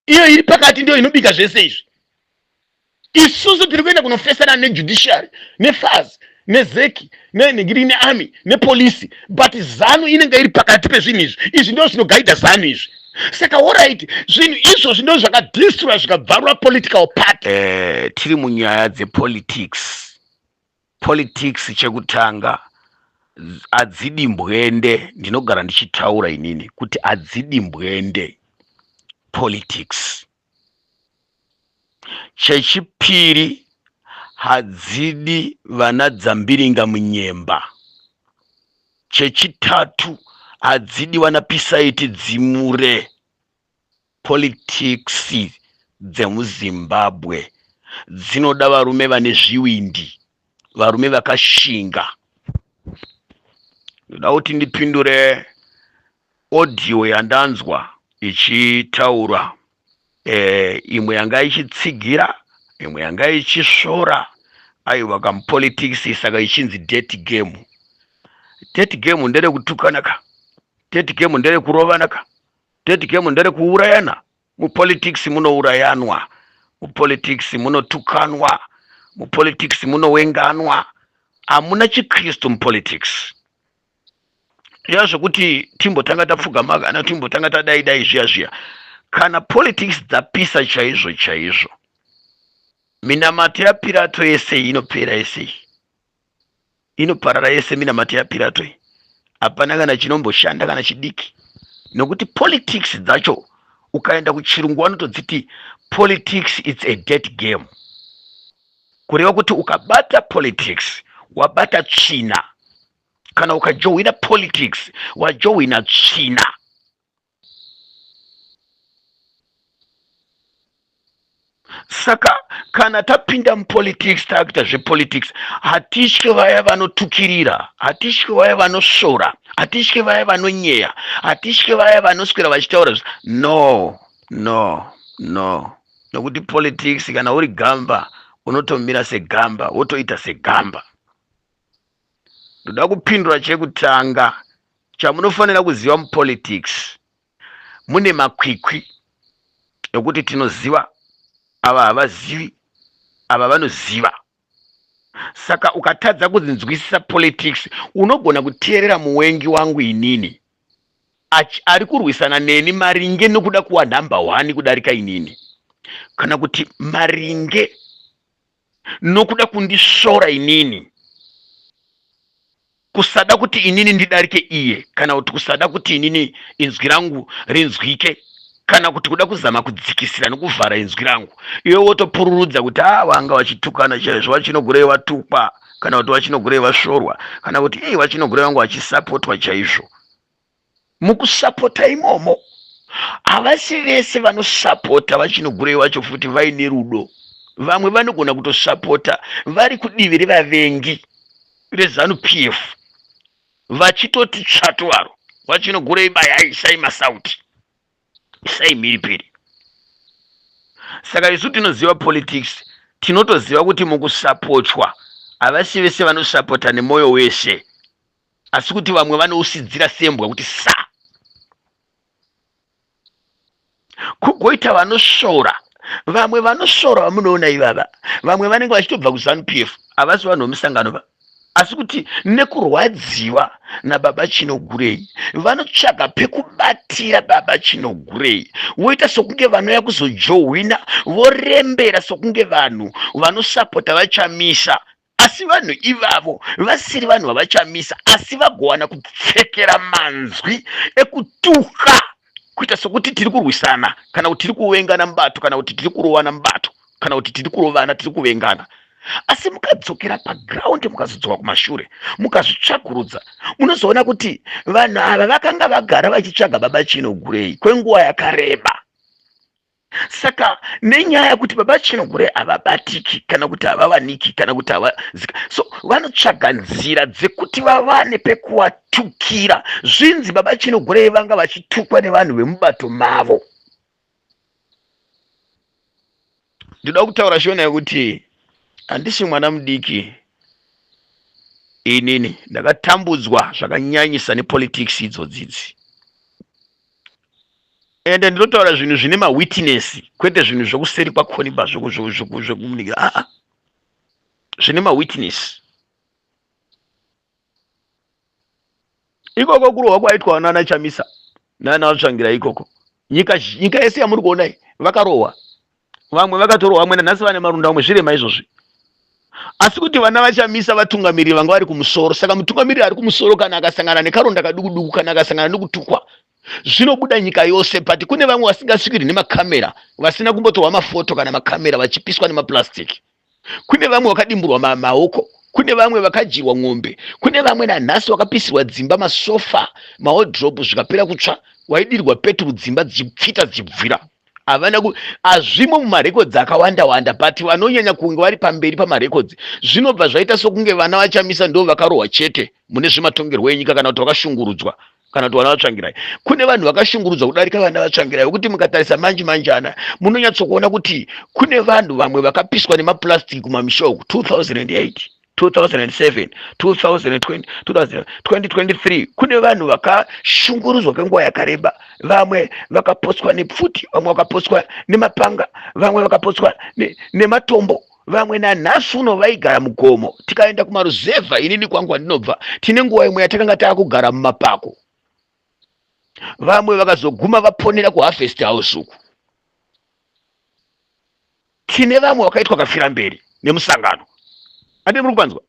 Iyo iri pakati ndiyo inobika zvese izvi. Isusu tiri kuenda kunofesana nejudiciary, nefaz, nezeki, nenhingiri, nearmy, nepolisi, but Zanu inenge iri pakati pezvinhu izvi. Izvi ndizvo zvinogaidha Zanu izvi. Saka orit, zvinhu izvozvi ndizvo zvakadestroya, zvikabvarura political party. Tiri munyaya dzepolitics. Politics chekutanga hadzidi mbwende. Ndinogara ndichitaura inini kuti hadzidi mbwende politics. Chechipiri, hadzidi vana dzambiringa munyemba. Chechitatu, hadzidi vana pisaiti dzimure. Politics dzemuZimbabwe dzinoda varume vane zviwindi, varume vakashinga. Ndoda kuti ndipindure audio yandanzwa ichitaura, imwe yanga ichitsigira, imwe yanga ichisvora. Aiwa, kamupolitics saka ichinzi dirty game. Dirty game nderekutukana ka, dirty game nderekurovana ka, dirty game nderekuurayana. Mupolitics munourayanwa, mupolitics munotukanwa, mupolitics munowenganwa. Hamuna chiKristu mupolitics. Zviya zvekuti timbotanga tapfugama kana timbotanga tadai dai zviya zviya, kana politics dzapisa chaizvo chaizvo, minamato yaPirato yese inopera, yese inoparara yese. Minamato yaPirato iyi hapana kana chinomboshanda kana chidiki, nokuti politics dzacho, ukaenda kuchirungu vanotodziti politics it's a dirty game, kureva kuti ukabata politics wabata tsvina. Kana ukajohwina politics wajohwina tsvina. Saka kana tapinda mupolitics, taakuita zvepolitics, hatitye vaya vanotukirira, hatitye vaya vanosvora, hatitye vaya vanonyeya, hatitye vaya vanoswera vachitaura. No, no, no, nokuti politics, kana uri gamba unotomira segamba, wotoita segamba. Ndoda kupindura chekutanga chamunofanira kuziva: mupolitics mune makwikwi ekuti tinoziva, ava havazivi, ava vanoziva. Saka ukatadza kudzinzwisisa politics, unogona kuteerera muwengi wangu inini ari kurwisana neni maringe nokuda kuwa number 1 kudarika inini, kana kuti maringe nokuda kundisvora inini, kusada kuti inini ndidarike iye, kana kuti kusada kuti inini inzwi rangu rinzwike, kana kuti kuda kuzama kudzikisira nokuvhara inzwi rangu. Iwe wotopururudza kuti a vanga vachitukana chaizvo, vaChinogurei vatukwa, kana kuti vaChinogurei vasvorwa, kana kuti ei vaChinogurei vangu vachisapotwa chaizvo. Mukusapota imomo, havasi vese vanosapota vaChinogurei vacho futi vaine rudo. Vamwe vanogona kutosapota vari kudivi revavengi reZANU PF, vachitoti tsvato varo vaChinogurei, bayai, isai masauti, isai mhiripiri. Saka isu tinoziva politics, tinotoziva kuti mukusapotwa havasi vese vanosapota nemwoyo wese, asi kuti vamwe vanousidzira sembwa kuti sa kugoita vanosvora. Vamwe vanosvora vamunoona ivava, vamwe vanenge vachitobva kuZANU PF, havasi vanhu vemusangano va, asi kuti nekurwadziwa nababa Chinogurei vanotsvaga pekubatira baba Chinogurei, voita sokunge vanouya kuzojohwina, vorembera sokunge vanhu vanosapota vaChamisa, asi vanhu ivavo vasiri vanhu vavaChamisa, asi vagowana kupfekera manzwi ekutuka kuita sokuti tiri kurwisana, kana kuti tiri kuvengana mubato, kana kuti tiri kurovana mubato, kana kuti tiri kurovana, tiri kuvengana. Asi mukadzokera paground, mukazodzoka kumashure, mukazvitsvakurudza, munozoona kuti vanhu ava vakanga vagara vachitsvaga baba Chinogurei kwenguva yakareba. Saka nenyaya yekuti baba Chinogurei havabatiki, kana kuti havawaniki, kana kuti havazika, so vanotsvaga nzira dzekuti vavane pekuvatukira. Zvinzi baba Chinogurei vanga vachitukwa nevanhu vemubato mavo. Ndoda kutaura shona yekuti handisi mwana mudiki inini. Ndakatambudzwa zvakanyanyisa nepolitics idzodzidzi. Ende ndinotaura zvinhu zvine mawitness, kwete zvinhu zvokuseri kwakoniba zvekumunikira. Aa, zvine mawitness. Ikoko kurohwa kwaitwa nana Chamisa nana Vatsvangira ikoko, nyika nyika yese yamuri kuona iyi vakarohwa, vamwe vakatorohwa, vamwe nanhasi vane marunda, vamwe zvirema izvozvi. Asi kuti vana vaChamisa vatungamiriri vanga vari kumusoro, saka mutungamiriri ari kumusoro kana akasangana nekaronda kaduku duku, kana akasangana nekutukwa, zvinobuda nyika yose. But kune vamwe vasingasvikiri nemakamera, vasina kumbotorwa mafoto kana makamera, vachipiswa nemaplastic. Kune vamwe vakadimburwa maoko, kune vamwe vakadyirwa ng'ombe, kune vamwe nanhasi vakapisirwa dzimba, masofa, maodropu zvikapera kutsva, waidirwa peturu, dzimba dzichipfita dzichibvira. Havana ku hazvimo mumarekodzi akawanda wanda, but vanonyanya kunge vari pamberi pamarekodzi. Zvinobva zvaita sokunge vana vaChamisa ndo vakarohwa chete mune zvematongerwo enyika, kana kuti vakashungurudzwa, kana kuti vana vaTsvangirai. Kune vanhu vakashungurudzwa kudarika vana vaTsvangirai, vekuti mukatarisa manji manjana munonyatsokuona kuti kune vanhu vamwe vakapiswa nemaplastic kumamisha uku 2008, 2007, 2020, 2023. Kune vanhu vakashungurudzwa kwenguva yakareba, vamwe vakapotswa nepfuti, vamwe vakapotswa nemapanga, vamwe vakapotswa nematombo, vamwe nanhasi uno vaigara mugomo. Tikaenda kumaruzevha, inini kwangu kwandinobva, tine nguva imwe yatakanga taakugara mumapako, vamwe vakazoguma vaponera kuHarvest House uku. Tine vamwe vakaitwa kafira mberi nemusangano. Andi muri kupanzwa?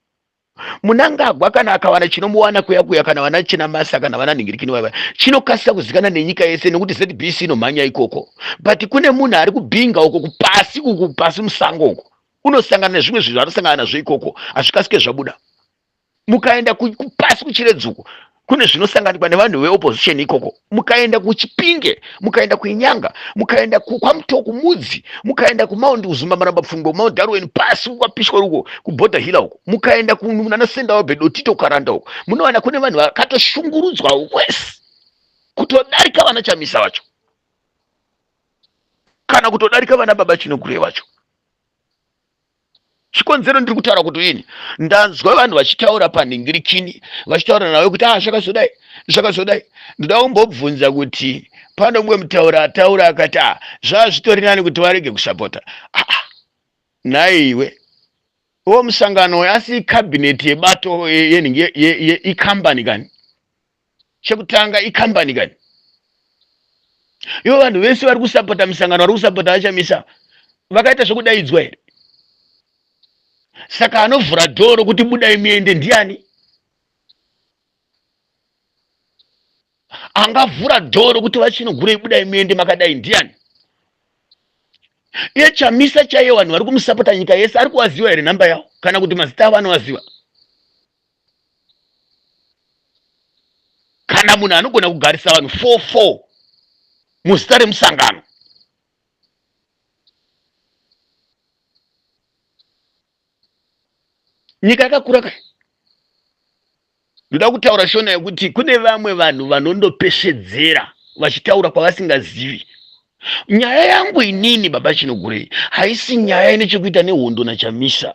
Munangagwa kana akawana chinomuwana kuya kuya, kana vana Chinamasa, kana vana Nhingirikini vaya, chinokasika kuzikana nenyika yese nekuti ZBC inomhanya ikoko. But kune munhu ari kubhinga uko kupasi, uku pasi musango uko, unosangana nezvimwe zvinhu zvanosangana nazvo ikoko, hazvikasike zvabuda. Mukaenda kupasi kuChiredzuku, kune zvinosanganikwa nevanhu veopposition ikoko. Mukaenda kuChipinge, mukaenda kuInyanga, mukaenda kwaMutoko Mudzi, mukaenda kuMount Uzumba Maramba Pfungwe, Mount Darwin pasi kwapishwa uko kuBorder Hill uko, mukaenda kunana Sendawabe Dotito Karanda uko, munowana kune vanhu vakatoshungurudzwa wese kutodarika vana Chamisa vacho, kana kutodarika vana baba Chinogure vacho. Chikonzero ndiri kutaura kuti ini ndanzwa vanhu vachitaura panhingirikini, vachitaura nawe kuti ah, zvakazodai, zvakazodai. Ndoda kumbobvunza kuti pane umwe mutaura ataura akati, ah, zvava zvitori nani kuti varege kusapota. Ah, ah, nhaiwe wo musangano asi ikabhineti yebato ikambani kani? Chekutanga ikambani kani? Ivo vanhu vese vari kusapota musangano, vari kusapota vaChamisa, vakaita zvekudaidzwa here? Saka anovhura dhoo rokuti budai muende ndiani? Angavhura dhoo rokuti vaChinogurei budai muende makadai ndiani? Iye Chamisa chaiye, vanhu vari kumusapota nyika yese, ari kuvaziva here nhamba yavo kana kuti mazita avo anovaziva? Kana munhu anogona kugarisa vanhu 44 muzita remusangano, nyika yakakura kai. Ndoda kutaura shona yekuti kune vamwe vanhu vanondopesvedzera vachitaura kwavasingazivi. Nyaya yangu inini, baba Chinogurei, haisi nyaya ine chekuita nehondo naChamisa.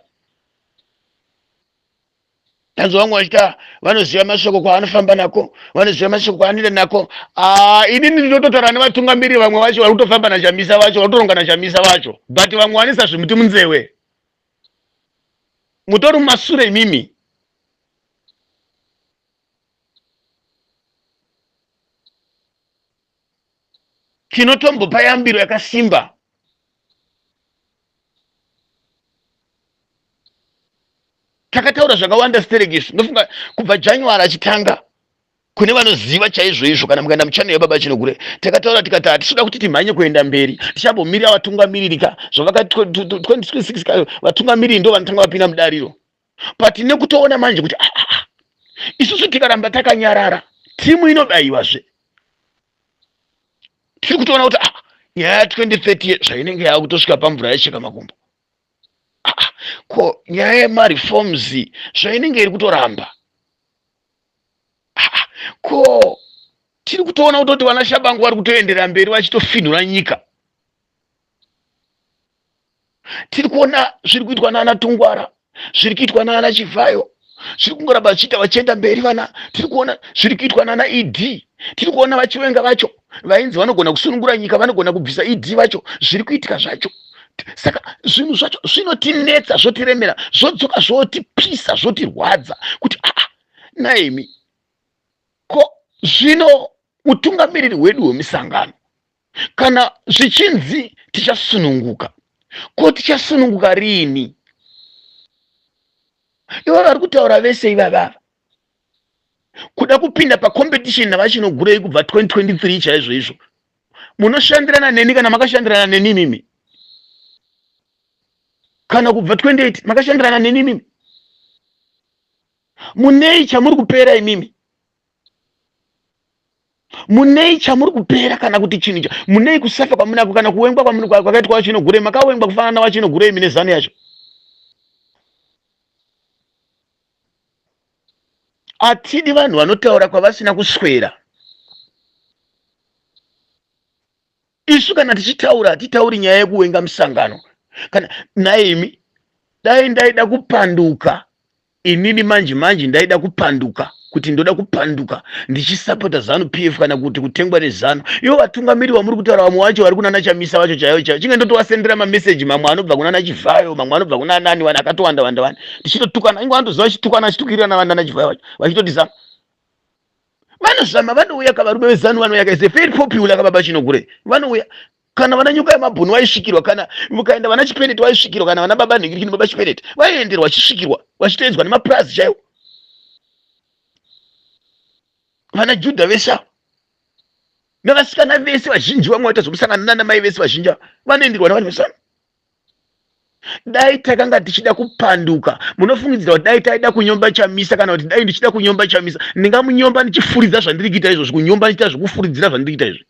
Tanzwa vamwe vachita vanoziva mashoko kwaanofamba nako, vanoziva mashoko kwaanoenda nako. Ah, inini ndinototaura nevatungamiriri vamwe vacho vari kutofamba naChamisa vacho, vari kutoronga naChamisa vacho, but vamwe vanoisa zvimuti munzewe. Mutori mumasure imimi. Tinotombopa yambiro yakasimba. Takataura zvakawanda stereki, ndofunga kubva January achitanga, kune vanoziva chaizvo izvo, kana mukaenda muchannel yababa Chinogure, takataura tikati hatisuda kuti timhanye kuenda mberi, tichambomirira vatungamiriri ka zvavakati 2026 ka, vatungamiriri ndo vanotanga vapinda mudariro. But nekutoona manje kuti ah, ah, ah, isusu tikaramba takanyarara, timu inobayiwazve. Tiri kutoona kuti ah, nyaya ya 2030 zvainenge yaakutosvika pamvura yacheka makumbo. Ah, ah, ko nyaya yemareforms zvainenge iri kutoramba. Ah, ah, ko tiri kutoona kutoti vana Shabangu vari kutoenderera mberi vachitofinhura nyika. Tiri kuona zviri kuitwa naana Tungwara, zviri kuitwa naana Chivhayo. Zviri kungoramba vachiita vachienda mberi vana. Tiri kuona zviri kuitwa nana ED. Tiri kuona vachiwenga vacho vainzi vanogona kusunungura nyika, vanogona kubvisa ED vacho. Zviri kuitika zvacho. Saka zvinhu zvacho zvinotinetsa, zvotiremera, zvodzoka zvotipisa, zvotirwadza kuti aa naimi ko zvino utungamiriri hwedu hwemisangano kana zvichinzi tichasununguka ko tichasununguka riini ivo vari kutaura vese ivavava kuda kupinda pacompetition navachinogurei kubva 2023 chaizvo izvo munoshandirana neni kana makashandirana neni imimi kana kubva 28 makashandirana neni imimi munei chamuri kupera imimi munei chamuri kupera kana kuti chinhu cha munei kusafa kwamunako kana kuwengwa kwamuri kwakaitwa wachinogure makawengwa kufanana nawachinogure imi nezanu yacho atidi vanhu vanotaura kwavasina kuswera isu kana tichitaura hatitauri nyaya yekuwenga musangano kana naimi dai ndaida kupanduka Inini manje manje ndaida kupanduka kuti ndoda kupanduka ndichisapota zanu PF kana kuti kutengwa nezanu. Ivo vatungamiri vamuri kutaura vamwe vacho vari kunana Chamisa vacho chaivo chaivo. Chinge ndotovasendera mameseji mamwe anobva kunana Chivhayo, mamwe anobva kuna nani vani akatowanda wanda vani. Tichitotukana, inge vanotoziva vachitukana vachitukirirana vanana Chivhayo vacho vachitoti zanu. Vanozama vanouya ka varume vezanu vanouya ka is a very popular ka baba Chinogure. Vanouya kana vana nyoka yemabhunu vaisvikirwa kana mukaenda vana chipeneti vaisvikirwa kana vana baba nhingirikini baba chipeneti vaienderwa vachisvikirwa vachitoedzwa nemapurazi chaiwo vana judha vese avo nevasikana vese vazhinji vamwe vaita zvokusangana nana mai vese vazhinji ava vanoenderwa navanhu vesana dai takanga tichida kupanduka munofungidzira kuti dai taida kunyomba chamisa kana kuti dai ndichida kunyomba chamisa ndingamunyomba ndichifuridza zvandiri kuita izvozvi kunyomba ndichiita zvekufuridzira zvandiri kuita izvi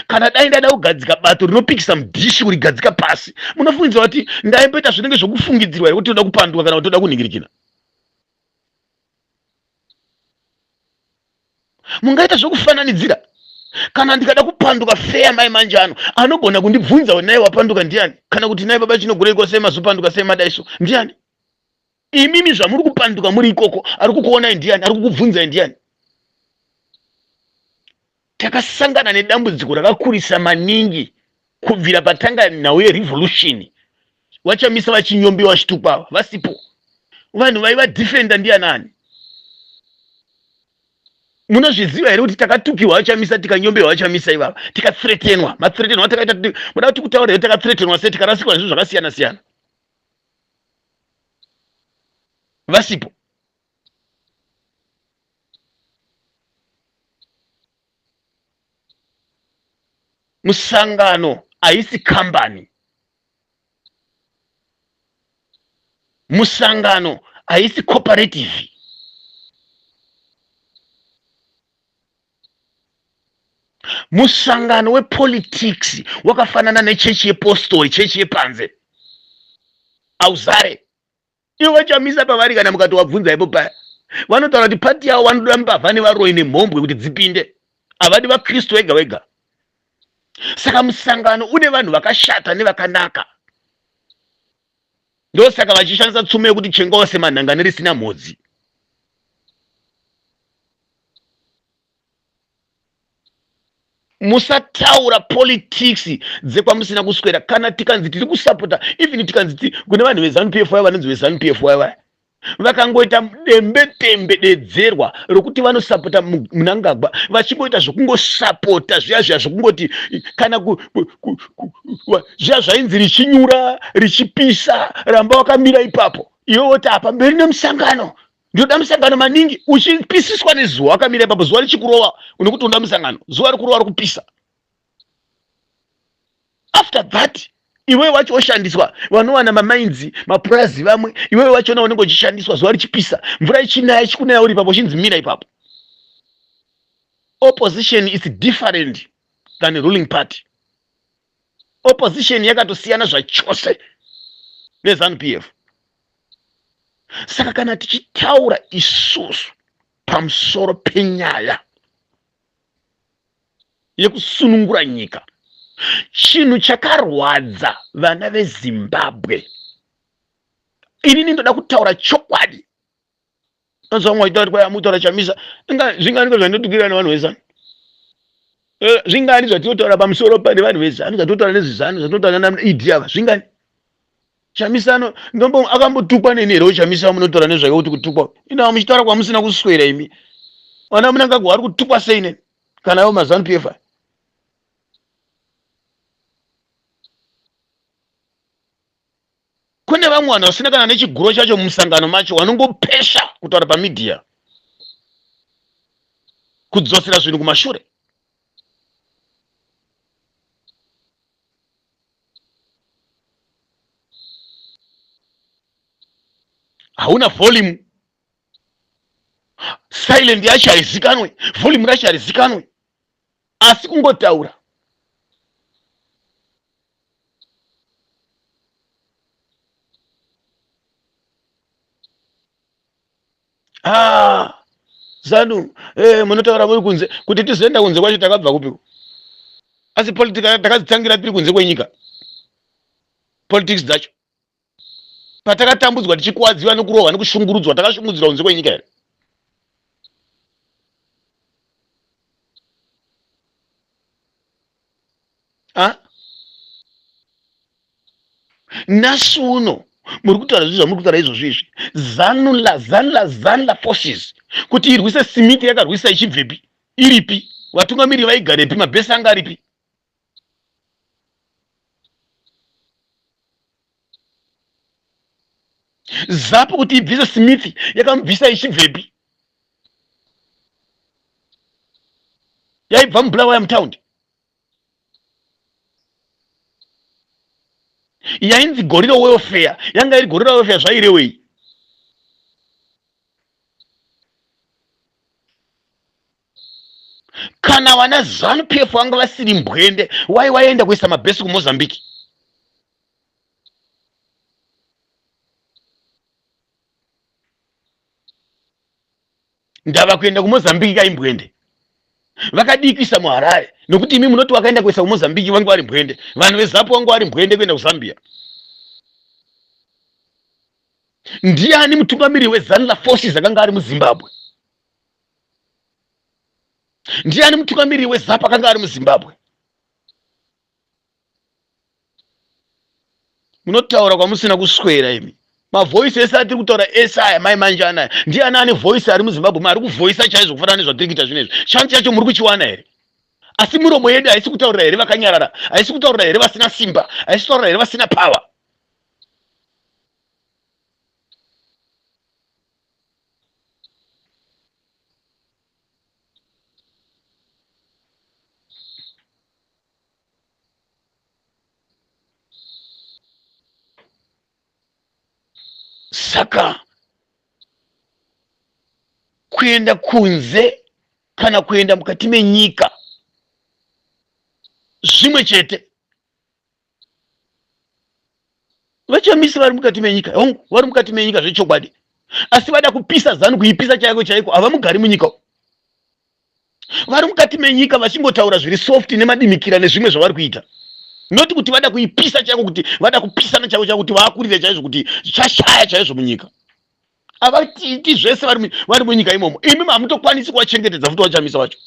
kana dai ndaida kugadzika bato rinopikisa mudhishi kurigadzika pasi munofungidzira kuti ndaimboita zvinenge zvokufungidzirwa here kuti toda kupanduka kana kuti toda kunhingirikina mungaita zvokufananidzira kana ndikada kupanduka feya mai manje ano anogona kundibvunza kuti naye wapanduka ndiani kana kuti naye baba chinogureiko sei mazopanduka sei madaiso ndiani imimi zvamuri kupanduka muri ikoko ari kukuonai ndiani ari kukubvunzai ndiani Takasangana nedambudziko rakakurisa maningi kubvira patanga nhau yerevolution. VaChamisa vachinyombiwa vachitukwa ava vasipo. Vanhu vaiva defender ndianani? Munozviziva here kuti takatukiwa VaChamisa tikanyombewa VaChamisa ivava tikathreatenwa mathreatenwa takaita muda kuti kutaura here takathreatenwa sei tikarasikwa nezvinhu zvakasiyana siyana vasipo. Musangano haisi kambani. Musangano haisi cooperative. Musangano wepolitics wakafanana nechechi yepostori, chechi yepanze. Hauzare. Ivo vachamisa pavari kana mukatovabvunza ipo paya vanotaura kuti pati yavo vanoda mbavha nevaroyi nemhombwe kuti dzipinde havadi vakristu vega vega saka musangano une vanhu vakashata nevakanaka ndosaka vachishandisa tsumo yekuti chengawo semanhanga nerisina mhodzi Musataura politics dzekwamusina kuswera kana tikanzi tiri kusapota even tikanzi kune vanhu vezanu PF vaya vanonzi vezanu PF vaya vaya vakangoita dembe tembe dedzerwa rokuti vanosapota Mnangagwa vachingoita zvokungosapota zviya zviya zvokungoti kana zviya zvainzi richinyura richipisa ramba wakamira ipapo iwe woti apa mberi nemusangano Ndinoda musangano maningi uchipisiswa nezuva wakamira ipapo zuva richikurova unekuti unoda musangano zuva rikurova rikupisa after that iwewe wacho woshandiswa vanowana mamainzi mapurazi vamwe iwewe wachona unenge uchishandiswa zuva richipisa mvura ichinaya ichikunaya uri ipapo uchinzi mira ipapo opposition is different than ruling party opposition yakatosiyana zvachose nezanu p f Saka kana tichitaura isusu pamusoro penyaya yekusunungura nyika, chinhu chakarwadza vana veZimbabwe, inini ndoda kutaura chokwadi. Chokwadi. Unonzwa vamwe vachitaura kuti kwai amutaura Chamisa. Inga zvinganiko zvandinotukirira nevanhu veZanu? Eh, zvingani zvatinotaura pamusoro pane vanhu veZanu, zvatinotaura nezveZanu, zvatinotaura nana ED ava, zvingani? Chamisa ano ndombo akambotukwa neni here Chamisa munotaura nezvake kuti kutukwa. Ina muchitaura kwamusina kuswera imi. Vana Mnangagwa vari kutukwa sei neni? Kana ivo maZanu PF aya. Kune vamwe vanhu vasina kana nechiguro chacho mumusangano macho vanongopesha kutaura pamedia kudzosera zvinhu kumashure. Hauna volume, silent yacho haizikanwe, volume racho harizikanwe, asi kungotaura. Ah, Zanu eh, munotaura muri kunze kuti tizoenda kunze kwacho takabva kupiko? Asi politika takadzitangira tiri kunze kwenyika, politics dzacho patakatambudzwa tichikuwadziwa nekurohwa nekushungurudzwa takashungurudzirwa kunze kwenyika here? Ah? Nhasi uno muri kutaura zvinhu zvamuri kutaura izvozvo izvi zanla zanla zanla forces kuti irwise simiti yakarwisa ichibvepi iripi vatungamiriri vaigarepi mabhesi anga aripi zapu kuti ibvise smith yakamubvisa ichibvepi yaibva mubulawaya mutaundi yainzi gorira welfare yanga iri gorira welfare zvairewei kana vana zanu pf vanga vasiri mbwende wai waenda kuisa mabhesi kumozambique ndava kuenda kumozambique kaimbwende vakadii kuisa muharare nokuti imi munoti wakaenda kuisa kumozambique vange vari mbwende vanhu vezapu vange vari mbwende kuenda kuzambia ndiani mutungamiriri wezanla forces akanga ari muzimbabwe ndiani mutungamiriri wezapu akanga ari muzimbabwe Munotaura kwamusina kuswera imi. Mavoice ese atiri kutaura ese aya mai manje anaya ndiani ane voice ari muZimbabwe ari kuvoisa chaizvo kufanana nezvatiri kuita zvino izvi. Chance yacho muri kuchiwana here? Asi miromo yedu haisi kutaurira here vakanyarara? Haisi kutaurira here vasina simba? Haisi kutaurira here vasina power? Saka kuenda kunze kana kuenda mukati menyika zvimwe chete. VaChamisa vari mukati menyika, hongu vari mukati menyika zvechokwadi, asi vada kupisa Zanu, kuipisa chaiko chaiko, havamugari munyika. Vari mukati menyika vachingotaura zviri soft nemadimikira nezvimwe zvavari kuita, not kuti vada kuipisa chaiko, kuti vada kupisana chaiko chaiko, kuti vaakurire chaizvo, kuti chashaya chaizvo munyika. Havatiiti zvese vari munyika imomo. Imi hamutokwanisi kuvachengetedza futi vaChamisa vacho.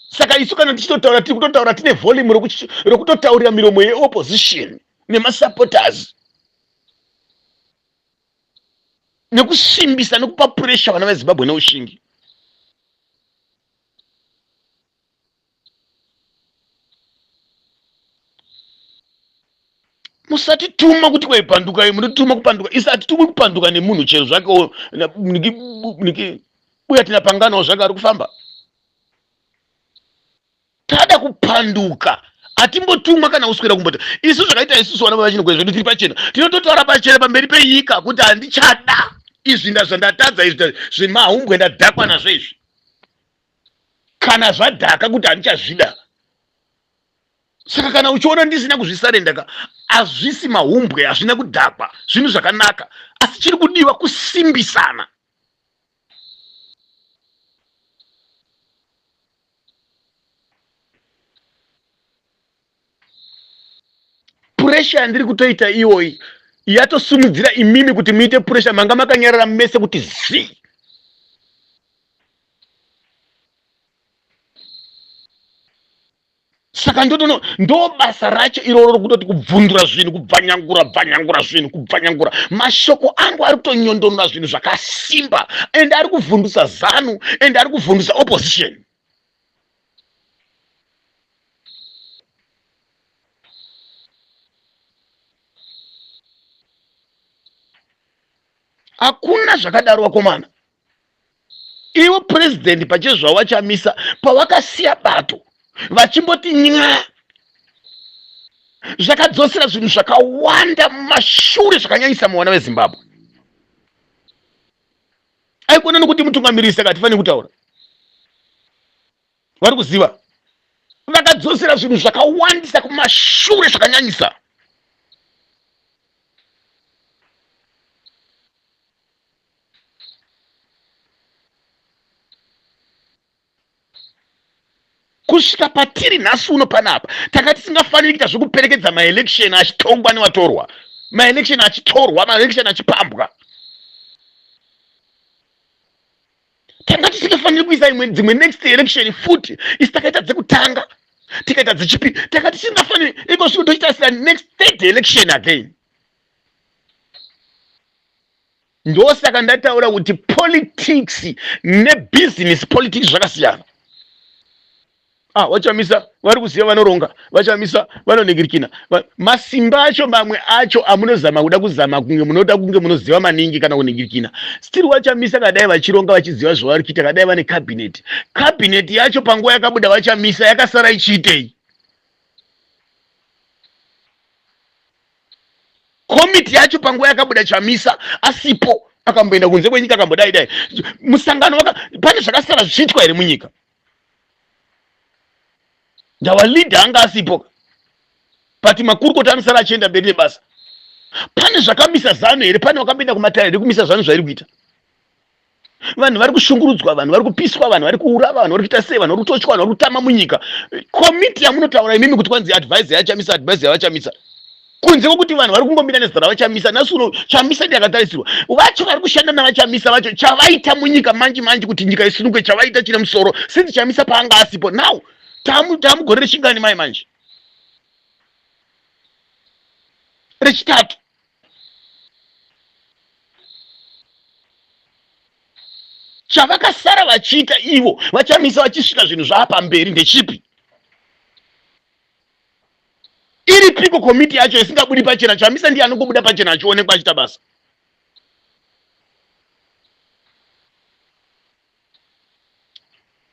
Saka isu kana tichitotaura tiri kutotaura tine volume rokutotaurira miromo yeopposition nemasupporters nekusimbisa nekupa pressure vana veZimbabwe neushingi. Musatituma kuti kwaipanduka, munotituma kupanduka. Isu hatitumwi kupanduka nemunhu chero zvake uya tinapanganawo zvake ari kufamba. Tada kupanduka hatimbotumwa kana kuswera kumbota. Isu zvakaita isusu vana vachinogwe zvedu tiri pachena, tinototaura pachena pamberi penyika kuti handichada izvi, ndazvandatadza izvi zvemahumbwe ndadhakwa nazvo izvi. Kana zvadhaka kuti handichazvida. Saka kana uchiona ndisina kuzvisarenda ka, hazvisi mahumbwe, hazvina kudhakwa, zvinhu zvakanaka, asi chiri kudiwa kusimbisana. Pressure yandiri kutoita iyoyi Yatosumudzira imimi kuti muite pressure, manga makanyarara mese kuti zii. Saka ndotono ndo basa racho iroro rokutoti kubvundura zvinhu, kubvanyangura bvanyangura zvinhu, kubvanyangura. Mashoko angu ari kutonyondonora zvinhu zvakasimba and ari kuvhundusa Zanu and ari kuvhundusa opposition. Hakuna zvakadaro vakomana. Ivo president pachezvavo vaChamisa pavakasiya bato vachimboti nyaa zvakadzosera zvinhu zvakawanda mumashure zvakanyanyisa muvana veZimbabwe. Aikona nokuti mutungamiriri saka hatifaniri kutaura. Vari kuziva vakadzosera zvinhu zvakawandisa kumashure zvakanyanyisa. Kusvika patiri nhasi uno panapa tanga tisingafaniri kuita zvekuperekedza maelection achitongwa nevatorwa, maelection achitorwa, maelection achipambwa. Tanga tisingafaniri kuisa imwe dzimwe next election futi. Isi takaita dzekutanga, tikaita dzechipiri, tanga tisingafaniri iko zvino tochitasira next third election again. Ndosaka ndataura kuti politics nebusiness politics zvakasiyana. Ah, vachamisa vari kuziva vanoronga, vachamisa vanoningirikina. Masimba acho mamwe acho amunozama kuda kuzama kunge munoda kunge munoziva maningi kana kuningirikina. Still vachamisa kadai vachironga vachiziva zvavari kuita, kadai vane cabinet. Cabinet yacho panguva yakabuda vachamisa yakasara ichiitei? Komiti yacho panguva yakabuda Chamisa asipo akamboenda kunze kwenyika akambodai dai musangano waka pane zvakasara zvichiitwa here munyika? Ndawa leader anga asipo but makurukota anosara achienda mberi nebasa. Pane zvakamisa Zanu here? Pane wakapinda kumatare here kumisa Zanu zvairi kuita? Vanhu vari kushungurudzwa, vanhu vari kupiswa, vanhu vari kuurava, vanhu vari kuita sei, vanhu vari kutochwa, vanhu vari kutama munyika. Komiti yamunotaura imimi kuti kwanzi advise yaChamisa, advise yavaChamisa, kunze kwekuti vanhu vari kungomira nezita ravaChamisa. Nhasi uno Chamisa ndiye akatarisirwa. Vacho vari kushanda navaChamisa vacho chavaita munyika manji manji kuti nyika isununguke, chavaita chine musoro since Chamisa paanga asipo. Now taamugore rechingani mai manje? Rechitatu. Chavakasara vachiita ivo vaChamisa vachisvika zvinhu zvaapamberi ndechipi? Iripiko komiti yacho isingabudi pachena? Chamisa ndiye anongobuda pachena achionekwa achiita basa.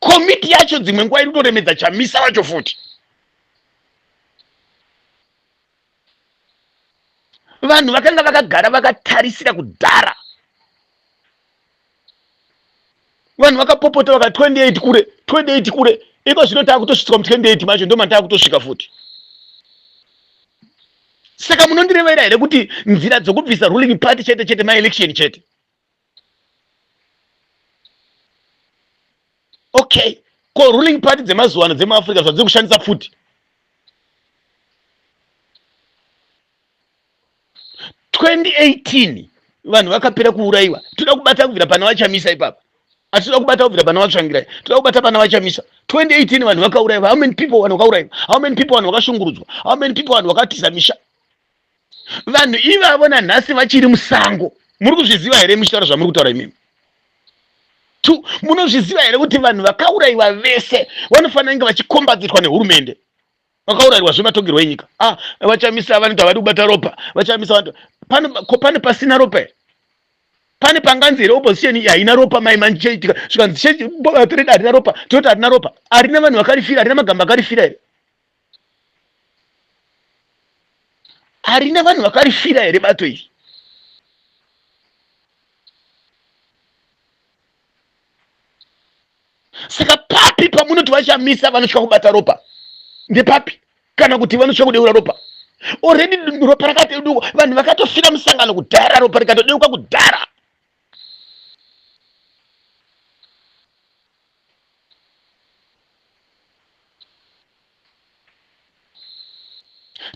Komiti yacho dzimwe nguva iri kutoremedza Chamisa vacho futi. Vanhu vakanga vakagara vakatarisira kudhara. Vanhu vakapopota vaka 28 kure, 28 kure. Iko zvino takutosvitswa mu 28 macho ndoma takutosvika futi. Saka munondirevera here kuti nzira dzokubvisa ruling party chete chete maelection chete? Okay, ko ruling party dzemazuva ano dzemuAfrica zvadziri kushandisa pfuti? 2018 vanhu vakapera kuurayiwa. Toda kubata kubvira pana vaChamisa ipapa, asi toda kubata kubvira pana vaTsvangirai, toda kubata pana vaChamisa. 2018 vanhu vakaurayiwa. How many people vanhu vakaurayiwa? How many people vanhu vakashungurudzwa? How many people vanhu vakatiza misha? Vanhu ivavo nanhasi vachiri musango. Muri kuzviziva here muchitaura zvamuri kutaura imimi? Two, munozviziva here kuti vanhu vakaurayiwa vese vanofanira kunge vachikombadzirwa nehurumende? Vakaurayiwa zvematongerwo enyika. Ah, vaChamisa vanoti havadi kubata ropa. VaChamisa vanoti pane, ko pane pasina ropa here? Pane panganzi here opposition iyi haina ropa mai manje chaitika zvikanzi bato redu harina ropa, tinoti harina ropa. Harina vanhu vakarifira, harina magamba akarifira here? Harina vanhu vakarifira here bato iri? Saka papi pamunoti vaChamisa vanotya kubata ropa? Ndepapi? Kana kuti vanotya kudeura ropa? Already ropa rakatodeuka, vanhu vakatofira musangano kudhara, ropa rikatodeuka kudhara.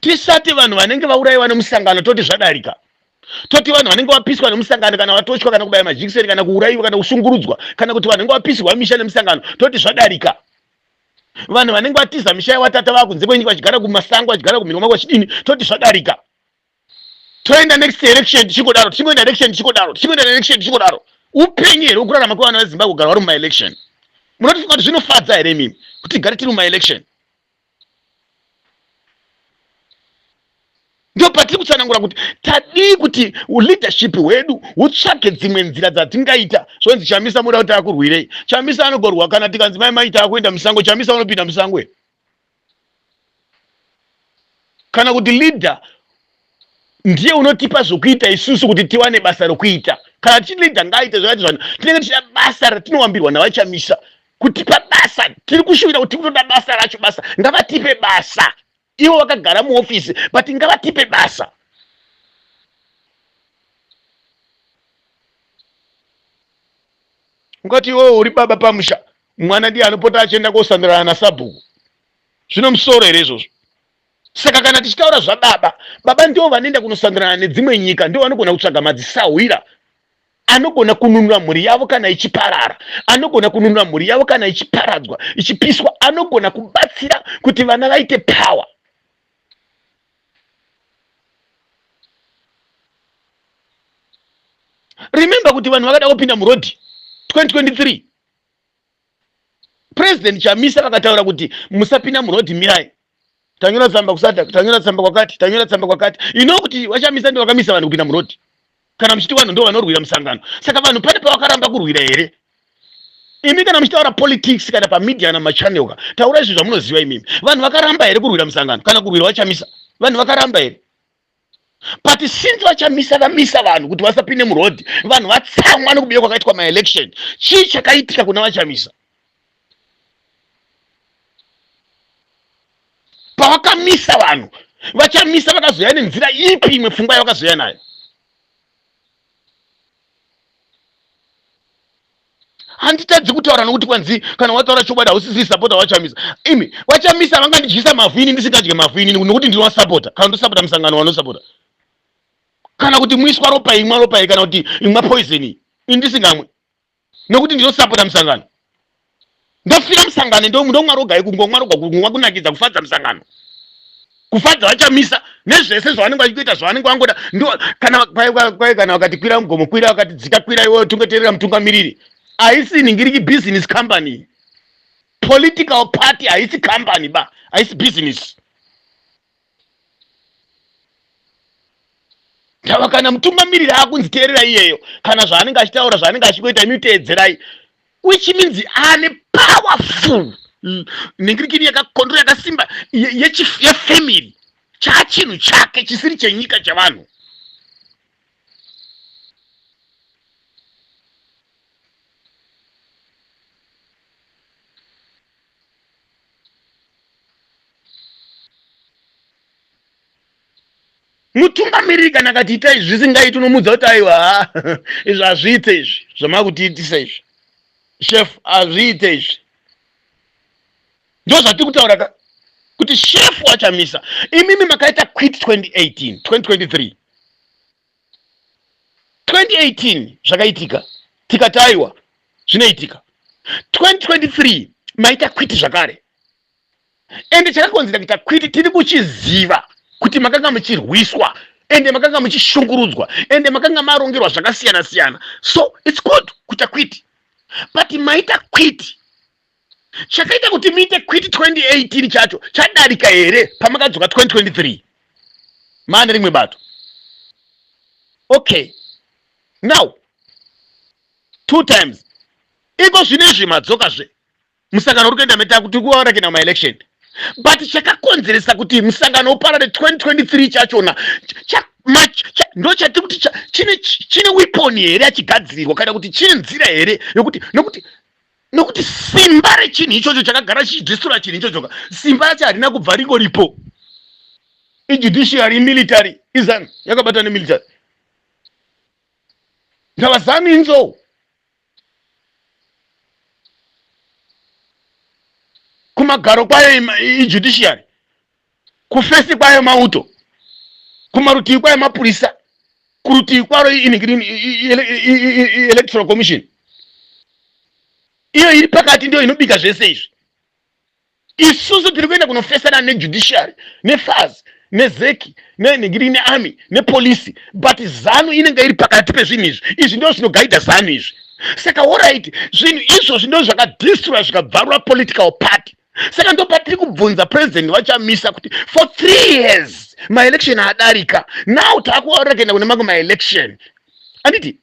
Tisati vanhu vanenge vaurayiwa nemusangano toti zvadarika. Toti vanhu vanenge vapiswa nemusangano kana vatochwa kana kubaya majikiseni kana kuurayiwa kana kushungurudzwa kana kuti vanhu vanenge vapisirwa misha nemusangano, toti zvadarika. Vanhu vanenge vatiza misha yavatata vakunze kwenyika vachigara kumasango, vachigara kumhino mako vachidini, toti zvadarika. Toenda next election tichingodaro, tichingoenda election tichingodaro, tichingoenda election tichingodaro. Upenyu here wekurarama kwevana veZimbabwe kugara vari mumaelection? Munotifunga kuti zvinofadza here imimi kuti tigare tiri mumaelection? Ndo patiri kutsanangura kuti tadii kuti leadership hwedu hutsvage dzimwe nzira dzatingaita. Zvonzi Chamisa muda kuti akurwirei? Chamisa anogorwa kana tikanzi mai mai taakuenda musango, Chamisa unopinda musango here? Kana kuti leader ndiye unotipa zvokuita isusu kuti tiwane basa rokuita. Kana tichiti leader ngaaite zvakati zvano, tinenge tichida basa ratinowambirwa naVaChamisa kutipa basa. Tiri kushuvira kuti kutoda basa racho, basa ngavatipe basa. Ivo vakagara muofisi, but ngavatipe basa. Ungati iwewe uri baba pamusha, mwana ndiye anopota achienda kosandirana nasabhuku. Zvino musoro here izvozvo? Saka kana tichitaura zvababa, baba ndivo vanoenda kunosandirana nedzimwe nyika, ndivo vanogona kutsvaga madzisahwira anogona kununura mhuri yavo kana ichiparara, anogona kununura mhuri yavo kana ichiparadzwa, ichipiswa, anogona kubatsira kuti vana vaite power. Remember kuti vanhu vakada kupinda murodhi 2023, President Chamisa vakataura kuti musapinda murodhi, mirai tanyora tsamba kuSADC, tanyora tsamba kwakati, tanyora tsamba kwakati. You know kuti vaChamisa ndo vakamisa vanhu kupinda murodhi. Kana muchiti vanhu ndo vanorwira musangano, saka vanhu pane pavakaramba kurwira here? Imi kana muchitaura politics kana pamedia kana machannel ka, taura izvi zvamunoziva imimi. Vanhu vakaramba here kurwira musangano kana kurwira vaChamisa? Vanhu vakaramba here? But since vaChamisa vamisa vanhu kuti vasapinde muroad, vanhu vatsamwa nekubiwa kwakaitwa maelection. Chii chakaitika kuna vaChamisa? Pavakamisa vanhu, vaChamisa vakazoya nenzira ipi imwe pfungwa yavakazoya nayo? Handitadzi kutaura nokuti kwanzi kana wataura chokwadi hausisiri sapota waChamisa. Imi vaChamisa vangandidyisa mavhu ini ndisingadye mavhu ini nokuti ndinovasapota, kana ndosapota musangano wanosapota, kana kuti muiswa ropa imwa ropa iyi, kana kuti imwa poison iyi ini ndisingamwe nokuti ndinosapota musangano. Ndofira musangano, ndomwa roga, kungomwa roga, kungomwa kunakidza, kufadza musangano, kufadza vaChamisa nezvese zvavanenge vachikuita, zvavanenge vangoda. Ndo kana kwai kana vakati kwira mugomo, kwira, vakati dzika, kwira, iwewe tungeterera mutungamiriri. Haisi ningiriki business company, political party haisi company ba, haisi business. Ndava kana mutungamiriri akunzi teerera iyeyo, kana zvaanenge achitaura, zvaanenge achikuita, imi teedzerai, which means ane powerful ningirikini yakakondro yakasimba yefamily, chaachinhu chake chisiri chenyika, chevanhu. Mutungamiriri kana akati itai zvisingaiti, unomuudza kuti aiwa, izvi hazviite, izvi zvamakutiitisa izvi, chef, hazviite izvi. Ndo zvatiri kutaura ka kuti chef waChamisa, imimi makaita quit 2018, 2023, 2018 zvakaitika, tikati aiwa zvinoitika. 2023 maita quit zvakare, ende chakakonzera kuita quit tiri kuchiziva kuti makanga muchirwiswa, ende makanga muchishungurudzwa, ende makanga marongerwa zvakasiyana siyana. So it's good kuita quit, but maita quit, chakaita kuti muite quit 2018 chacho chadarika here pamakadzoka 2023 maane rimwe bato? Okay, now two times iko zvinezvi madzokazve, musangano uri kuenda meta kuti kuora kuenda kumaelection, but chakakonzeresa kuti musangano uparare 2023 chachona ndo chatiri kuti chine weapon here yachigadzirirwa, kana kuti chine nzira here yokuti nokuti simba rechinhu ichocho chakagara chichidhistura chinhu ichocho, simba racho harina kubva ringoripo. Ijudiciary, imilitary, iZanu yakabata nemilitary. Ndava Zanu inzou kumagaro kwayo ijudiciary, kufesi kwayo mauto, kumarutivi kwayo mapurisa. Kurutivi kwaro electoral commission iyo iri pakati ndiyo inobika zvese izvi. Isusu tiri kuenda kunofesana nejudiciary, nefaz, nezeki, nenhingiri, nearmy, nepolisi, but ZANU inenge iri pakati pezvinhu izvi. Izvi ndo zvinogaidha ZANU izvi. Saka orit, zvinhu izvozvi ndo zvakadistroya, zvikabvarura political party. Saka ndo patiri kubvunza president vaChamisa kuti for 3 years maelection adarika, now taakuaurira kuenda kune mamwe maelection, anditi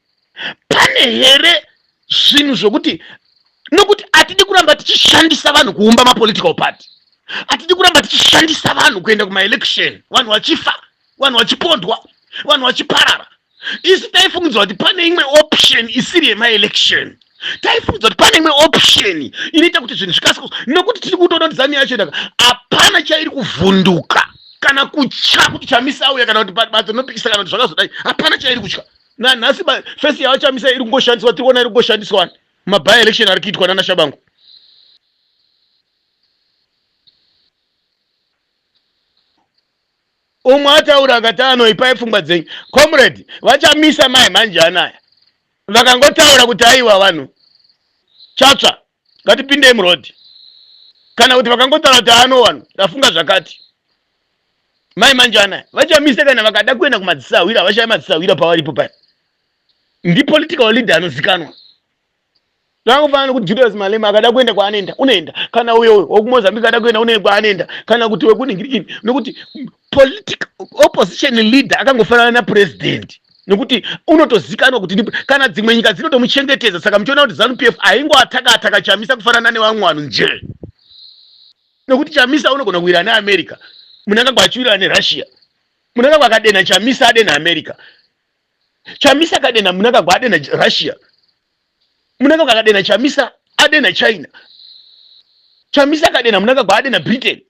pane here zvinhu zvokuti, nokuti hatidi kuramba tichishandisa vanhu kuumba mapolitical party, hatidi kuramba tichishandisa vanhu kuenda kumaelection, vanhu vachifa, vanhu vachipondwa, vanhu vachiparara. Isu taifungidzwa kuti pane imwe option isiri yemaelection. Taifungidzwa kuti pane imwe option inoita kuti zvinhu zvikasika, nokuti tiri kutoona kuti ZANU yacho ndaka hapana chairi kuvhunduka kana kutya kuti Chamisa auya, kana kuti bato rinopikisa, kana kuti zvakazodai. Hapana chairi kutya nanhasi. Face yavaChamisa iri kungoshandiswa, tiri kuona iri kungoshandiswa maby election ari kuitwa nana Shabangu. Umwe ataura akati, "Anoipai pfungwa dzenyu, comrade vaChamisa." Mai manje anaya vakangotaura kuti, "Aiwa vanhu, chatsva, ngatipindei murodhi," kana kuti vakangotaura kuti, "Ano vanhu, ndafunga zvakati," mai manje anaya vaChamisa kana vakada kuenda kumadzisahwira, havashai madzisahwira pavaripo paya. Ndipolitical leader anozikanwa. Zvangofanana nekuti Julius Malema akada kuenda kwaanoenda, unoenda. Kana uyo wekuMozambique ada kuenda, une kwaanoenda, kana kuti wekuningirikini, nekuti political opposition leader akangofanana napresident, nekuti unotozikanwa kuti kana dzimwe nyika dzinotomuchengetedza. Saka muchiona kuti ZANU PF haingoataka ataka Chamisa kufanana nevamwe vanhu nje, nekuti Chamisa unogona kuwira neAmerica, Mnangagwa achiwirana neRussia. Mnangagwa akadena Chamisa, adena America. Chamisa akadena Mnangagwa, adena Russia. Mnangagwa akadena Chamisa, adena China. Chamisa akadena Mnangagwa, adena Britain.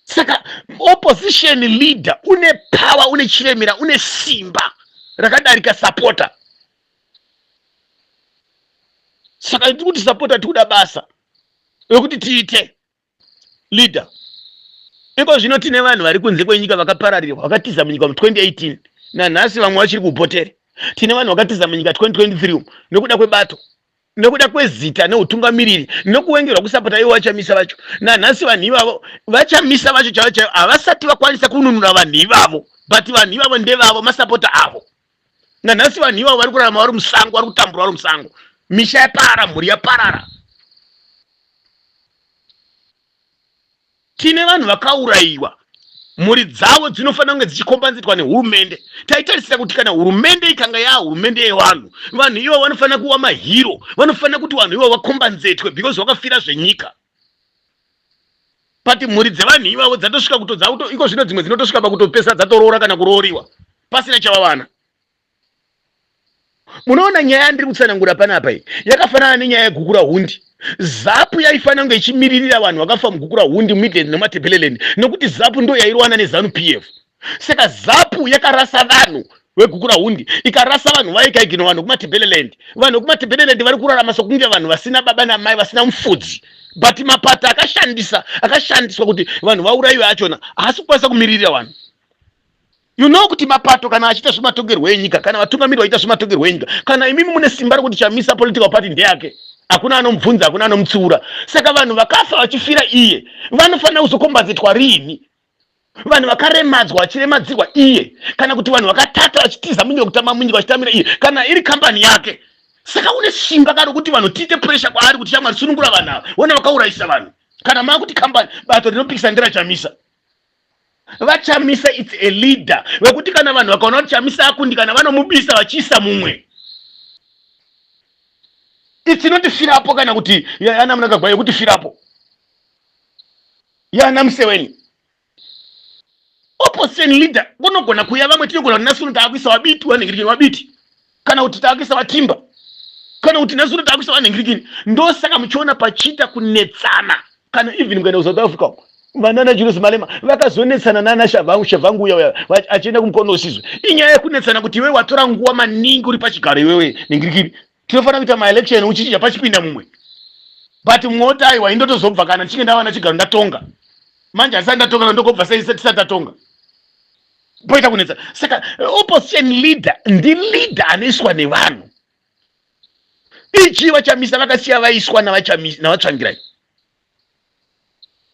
Saka opposition leader une power, une chiremera, une simba rakadarika supporter. Saka tiri kuti supporter tikuda basa rekuti tiite leader. Iko zvino tine vanhu vari kunze kwenyika vakapararirwa, vakatiza munyika mu2018, nanhasi vamwe vachiri kupotere. Tine vanhu vakatiza munyika 2023 umu nekuda kwebato, nekuda kwezita neutungamiriri, nekuwengerwa kusapota ivo vaChamisa vacho. Nanhasi vanhu ivavo, vaChamisa vacho chaivo chaivo, havasati vakwanisa kununura vanhu ivavo, but vanhu ivavo ndevavo, masapota avo. Nanhasi vanhu ivavo vari kurarama vari musango, vari kutambura vari musango, misha yaparara, mhuri yaparara. Tine vanhu vakaurayiwa, mhuri dzavo dzinofanira kunge dzichikombanzitwa nehurumende. Taitarisira kuti kana hurumende ikanga yaa hurumende yevanhu, vanhu ivo vanofanira kuva mahero, vanofanira kuti vanhu ivo vakombanzetwe because vakafira zvenyika. But mhuri dzevanhu ivavo dzatosvika kutodza iko zvino, dzimwe dzinotosvika pakutopesa dzatoroora kana kurooriwa pasina chavavana. Munoona nyaya yandiri kutsanangura panapa iyi yakafanana nenyaya yeGukurahundi. ZAPU yaifanira kunge ichimiririra vanhu vakafa muGukurahundi, muMidlands nemaTebeleland, nekuti ZAPU ndo yairwana neZANU PF. Saka ZAPU yakarasa vanhu veGukurahundi, ikarasa vanhu vayo, ikaigina vanhu vekuMatebeleland. Vanhu vekuMatebeleland vari kurarama sokunge vanhu vasina baba namai, vasina mufudzi, but mapato akashandisa akashandiswa kuti vanhu vaurayiwe achona haasi kukwanisa kumiririra vanhu. You know kuti mapato kana achiita zvematongerwo enyika, kana vatungamiri vachiita zvematongerwo enyika, kana imimi mune simba rekuti Chamisa political party ndeyake, hakuna anomubvunza, hakuna anomutsiura. Saka vanhu vakafa vachifira iye vanofanira kuzokombanzetwa riini? Vanhu vakaremadzwa vachiremadzirwa iye, kana kuti vanhu vakatata vachitiza munyika, kutama munyika vachitamira iye, kana iri kambani yake. Saka une simba karo kuti vanhu tiite pressure kwaari kuti, "Shamwari, sunungura vanhu ava, vona vakaurayisa vanhu." Kana maakuti kambani, bato rinopikisa nderaChamisa, vaChamisa it's a leader vekuti kana vanhu vakaona kuti Chamisa akundikana, vanomubisa vachiisa mumwe. It's not firapo, kana kuti yana Mnangagwa yekuti firapo, yana Museveni. Opposition leader kunogona kuya vamwe, tinogona kuti nhasi taakuisa vaBiti, vanhingirikini vaBiti, kana kuti taakuisa vaTimba, kana kuti nhasi taakuisa vanhingirikini. Ndosaka muchiona pachiita kunetsana. Kana even mukaenda kuSouth Africa, vanana Julius Malema vakazonetsana nana Shabangu uya uya achienda kumukono usizwe. Inyaya yekunetsana kuti iwewe watora nguva maningi uri pachigaro, iwewe ningirikini, tinofanira kuita maelection uchichinja pachipinda mumwe. But mumwe woti, "Aiwa, indotozobva kana ndichinge ndawana chigaro, ndatonga." Manje handisati ndatonga, ndokobva sei tisati tatonga? Poita kunetsa. Saka opposition leader ndi leader anoiswa nevanhu. Ichi vaChamisa vakasiya vaiswa navaTsvangirai.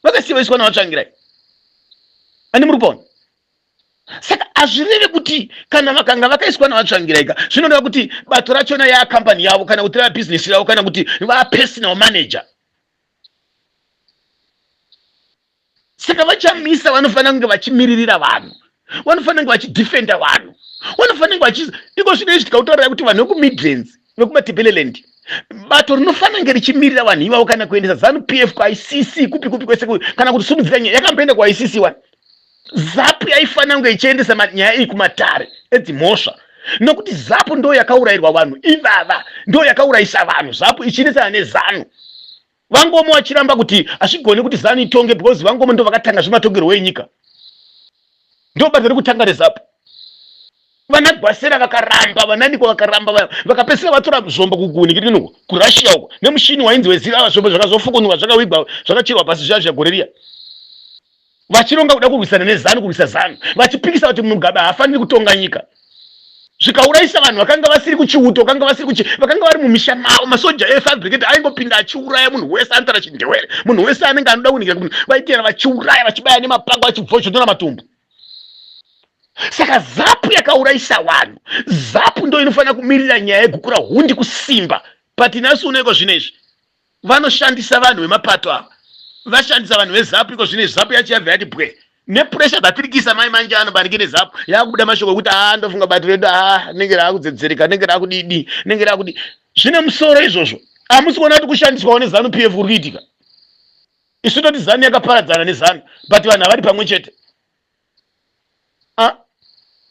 Vakasiya vaiswa navaTsvangirai. Ani muri kupaona? Saka hazvireve kuti kana vakanga vakaiswa navaTsvangirai ka zvinoreva kuti bato rachona yaakampani yavo kana kuti rava bhizinesi ravo kana kuti vapersonal manager. Saka vaChamisa vanofanira kunge vachimiririra vanhu, vanofanira kunge vachidefenda vanhu, vanofanira kunge vachi iko zvino izvi tikautaurira kuti vanhu vekuMidlands, vekuMatebeleland, bato rinofanira kunge richimirira vanhu ivavo kana kuendesa ZANU PF kuICC kupi kupi kwese kana kuti sumudzira nyaya yakamboenda kuICC wani. ZAPU yaifanira kunge ichiendesa nyaya iyi kumatare edzimhosva nokuti ZAPU ndo yakaurayirwa vanhu ivava, ndo yakaurayisa vanhu ZAPU ichiendesana neZANU. VaNkomo vachiramba kuti hazvigoni kuti ZANU itonge because VaNkomo ndo vakatanga zvematongerwo enyika, ndo bato rekutanga reZAPU. Vana Gwasera vakaramba, vananikwa vakaramba, vakapedzisira vatora zvombo kugunikirino kuRussia uko nemushini wainzi weziva zvombo zvakazofukunurwa zvakawigwa zvakacherwa pasi zviya zviya gore riya, vachironga kuda kurwisana neZANU, kurwisa ZANU, vachipikisa kuti Mugabe haafaniri kutonga nyika, zvikaurayisa vanhu vakanga vasiri kuchiuto, vakanga vasiri kuchi vakanga vari mumisha mavo. Masoja efabricate aingopinda achiuraya munhu wese anotaura chindewere, munhu wese anenge anoda kuningira kuti vaitera, vachiuraya, vachibaya nemapanga, vachibvozvonora matumbu. Saka ZAPU yakaurayisa vanhu. ZAPU ndo inofanira kumirira nyaya yegukura hundi kusimba. But nhasi unoiko zvino izvi vanoshandisa vanhu vemapato ava, vashandisa vanhu veZAPU iko zvino izvi. ZAPU yacho yabva yati bwe nepressure dzatiri kuisa mai manje ano barike neZAPU yakubuda mashoko ekuti haa ndofunga bato redu haa rinenge raakudzedzereka, rinenge raakudidi, rinenge raakudi. Zvine musoro izvozvo? Hamusi kuona kuti kushandiswawo neZANU PF kuri kuitika? Isu toti ZANU yakaparadzana neZANU, but vanhu havari pamwe chete.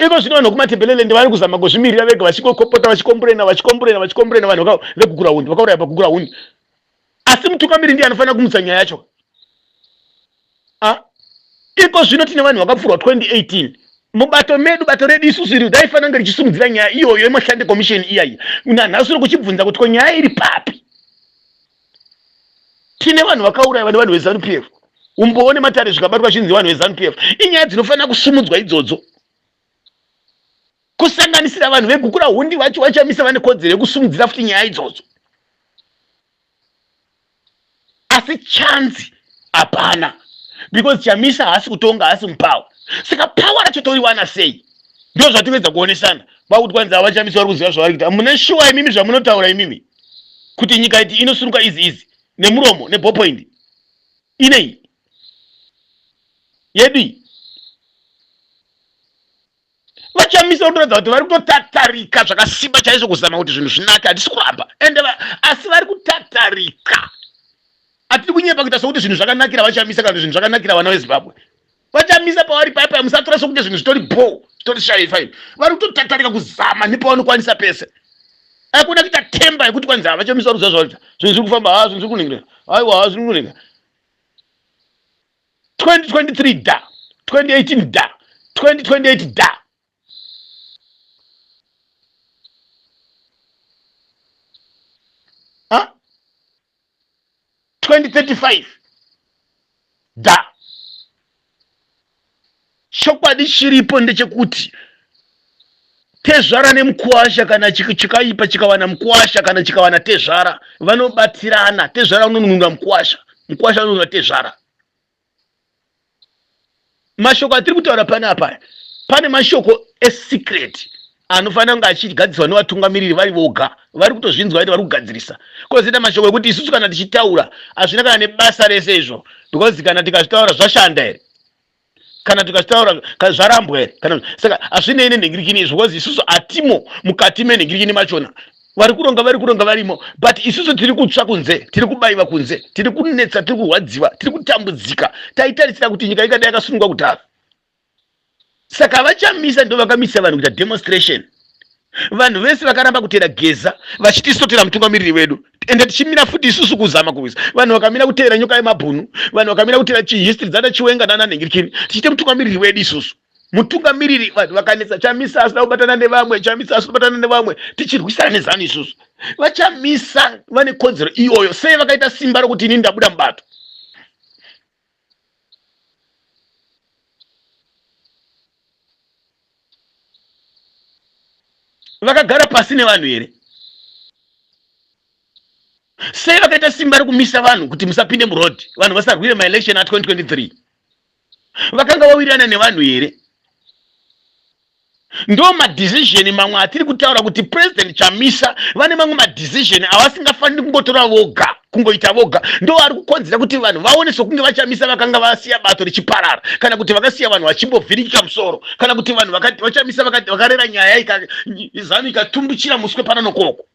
Iko zvino vanhu vekuMatebeleland vari kuzama kuzvimirira vega, vachingokopota, vachikomburena, vachikomburena, vachikomburena vanhu vekugurahundi vakauraya pakugurahundi, asi mutungamiri ndiye anofanira kumutsa nyaya yacho. Iko zvino tine vanhu vakapfurwa 2018 mubato medu. Bato redu isusu iri raifanira kunge richisimudzira nyaya iyoyo yeMashande Commission iyaiya. Nanhasi uri kuchibvunza kuti ko nyaya iri papi? Tine vanhu vakauraiwa nevanhu veZANU PF, umbowo nematare zvikabatwa zvinzi vanhu veZANU PF. Inyaya dzinofanira kusumudzwa idzodzo, kusanganisira vanhu vegukura hundi vacho. VaChamisa vane kodzero yekusumudzira futi nyaya idzodzo, asi chanzi hapana because Chamisa haasi kutonga, haasi mupower. Saka power racho toriwana sei? Ndo zvatinoedza kuonesana. Vakuti kwanzi avaChamisa vari kuziva zvavari kuita. Mune shuwa imimi zvamunotaura imimi kuti nyika iti inosuruka izi izi nemuromo neballpoint inei yedu iyi? VaChamisa kutoratidza kuti vari kutotatarika zvakasimba chaizvo kuzama kuti zvinhu zvinake. Hatisi kuramba ende, asi vari kutatarika. Hatiri kunyepa kuita sokuti zvinhu zvakanakira vaChamisa kana kuti zvinhu zvakanakira vana veZimbabwe. VaChamisa pavari paya paya, musatora sokunge zvinhu zvitori bo zvitori shaye fine. Vari kutotatarika kuzama nepavanokwanisa pese. Akuna kuita temba yekuti kwanzi vaChamisa vari kuziva zvavari kuita, zvinhu zviri kufamba, ha, zvinhu zviri kuningira, aiwa, ha, zviri kuningira. 2023 da, 2018 da, 2028 da. Ha? 2035 da. Chokwadi chiripo ndechekuti tezvara nemukwasha kana chikaipa chikawana mukwasha kana chikawana tezvara, vanobatsirana. Tezvara unonunura mukwasha, mukwasha unonunura tezvara. Mashoko atiri kutaura panapa, pane mashoko esecret anofanira kunge achigadziriswa nevatungamiriri vari voga, vari kutozvinzwa vaiti vari kugadzirisa. Kozoita mashoko ekuti isusu kana tichitaura hazvina kana nebasa rese izvo, because kana tikazvitaura zvashanda here, kana tikazvitaura zvarambwa here kana? Saka hazvinei nenhingirikini izvo, because isusu hatimo mukati menhingirikini machona. Vari kuronga, vari kuronga varimo, but isusu tiri kutsva kunze, tiri kubayiwa kunze, tiri kunetsa, tiri kurwadziwa, tiri kutambudzika. Taitarisira kuti nyika ikadai yakasunungwa kudhara. Saka vaChamisa ndo vakamisa vanhu kuita demonstration. Vanhu vese vakaramba kuteera Geza vachiti sotera mutungamiriri wedu, ende tichimira futi isusu kuzama kurwisa. Vanhu vakamira kuteera nyoka yemabhunu, vanhu vakamira kuteera chihistory dzana Chiwenga nana nhingirikini, tichite mutungamiriri wedu isusu mutungamiriri. Vanhu vakanetsa, Chamisa asina kubatana nevamwe, Chamisa asina kubatana nevamwe, tichirwisana neZANU isusu. VaChamisa vane kodzero iyoyo. Sei vakaita simba rokuti inini ndabuda mubato? Vakagara pasi nevanhu here? Sei vakaita simba rekumisa vanhu kuti musapinde muroad, vanhu vasarwire maelection a2023? Vakanga vawirirana nevanhu here? Ndo madecision mamwe atiri kutaura kuti President Chamisa vane mamwe madecision avasingafaniri kungotora voga, kungoita voga. Ndo ari kukonzera kuti vanhu vaone sokunge vaChamisa vakanga vasiya bato richiparara, kana kuti vakasiya vanhu vachimbovhiringika musoro, kana kuti vanhu vaChamisa vakarera nyaya Zanu ikatumbuchira muswe pano nokoko,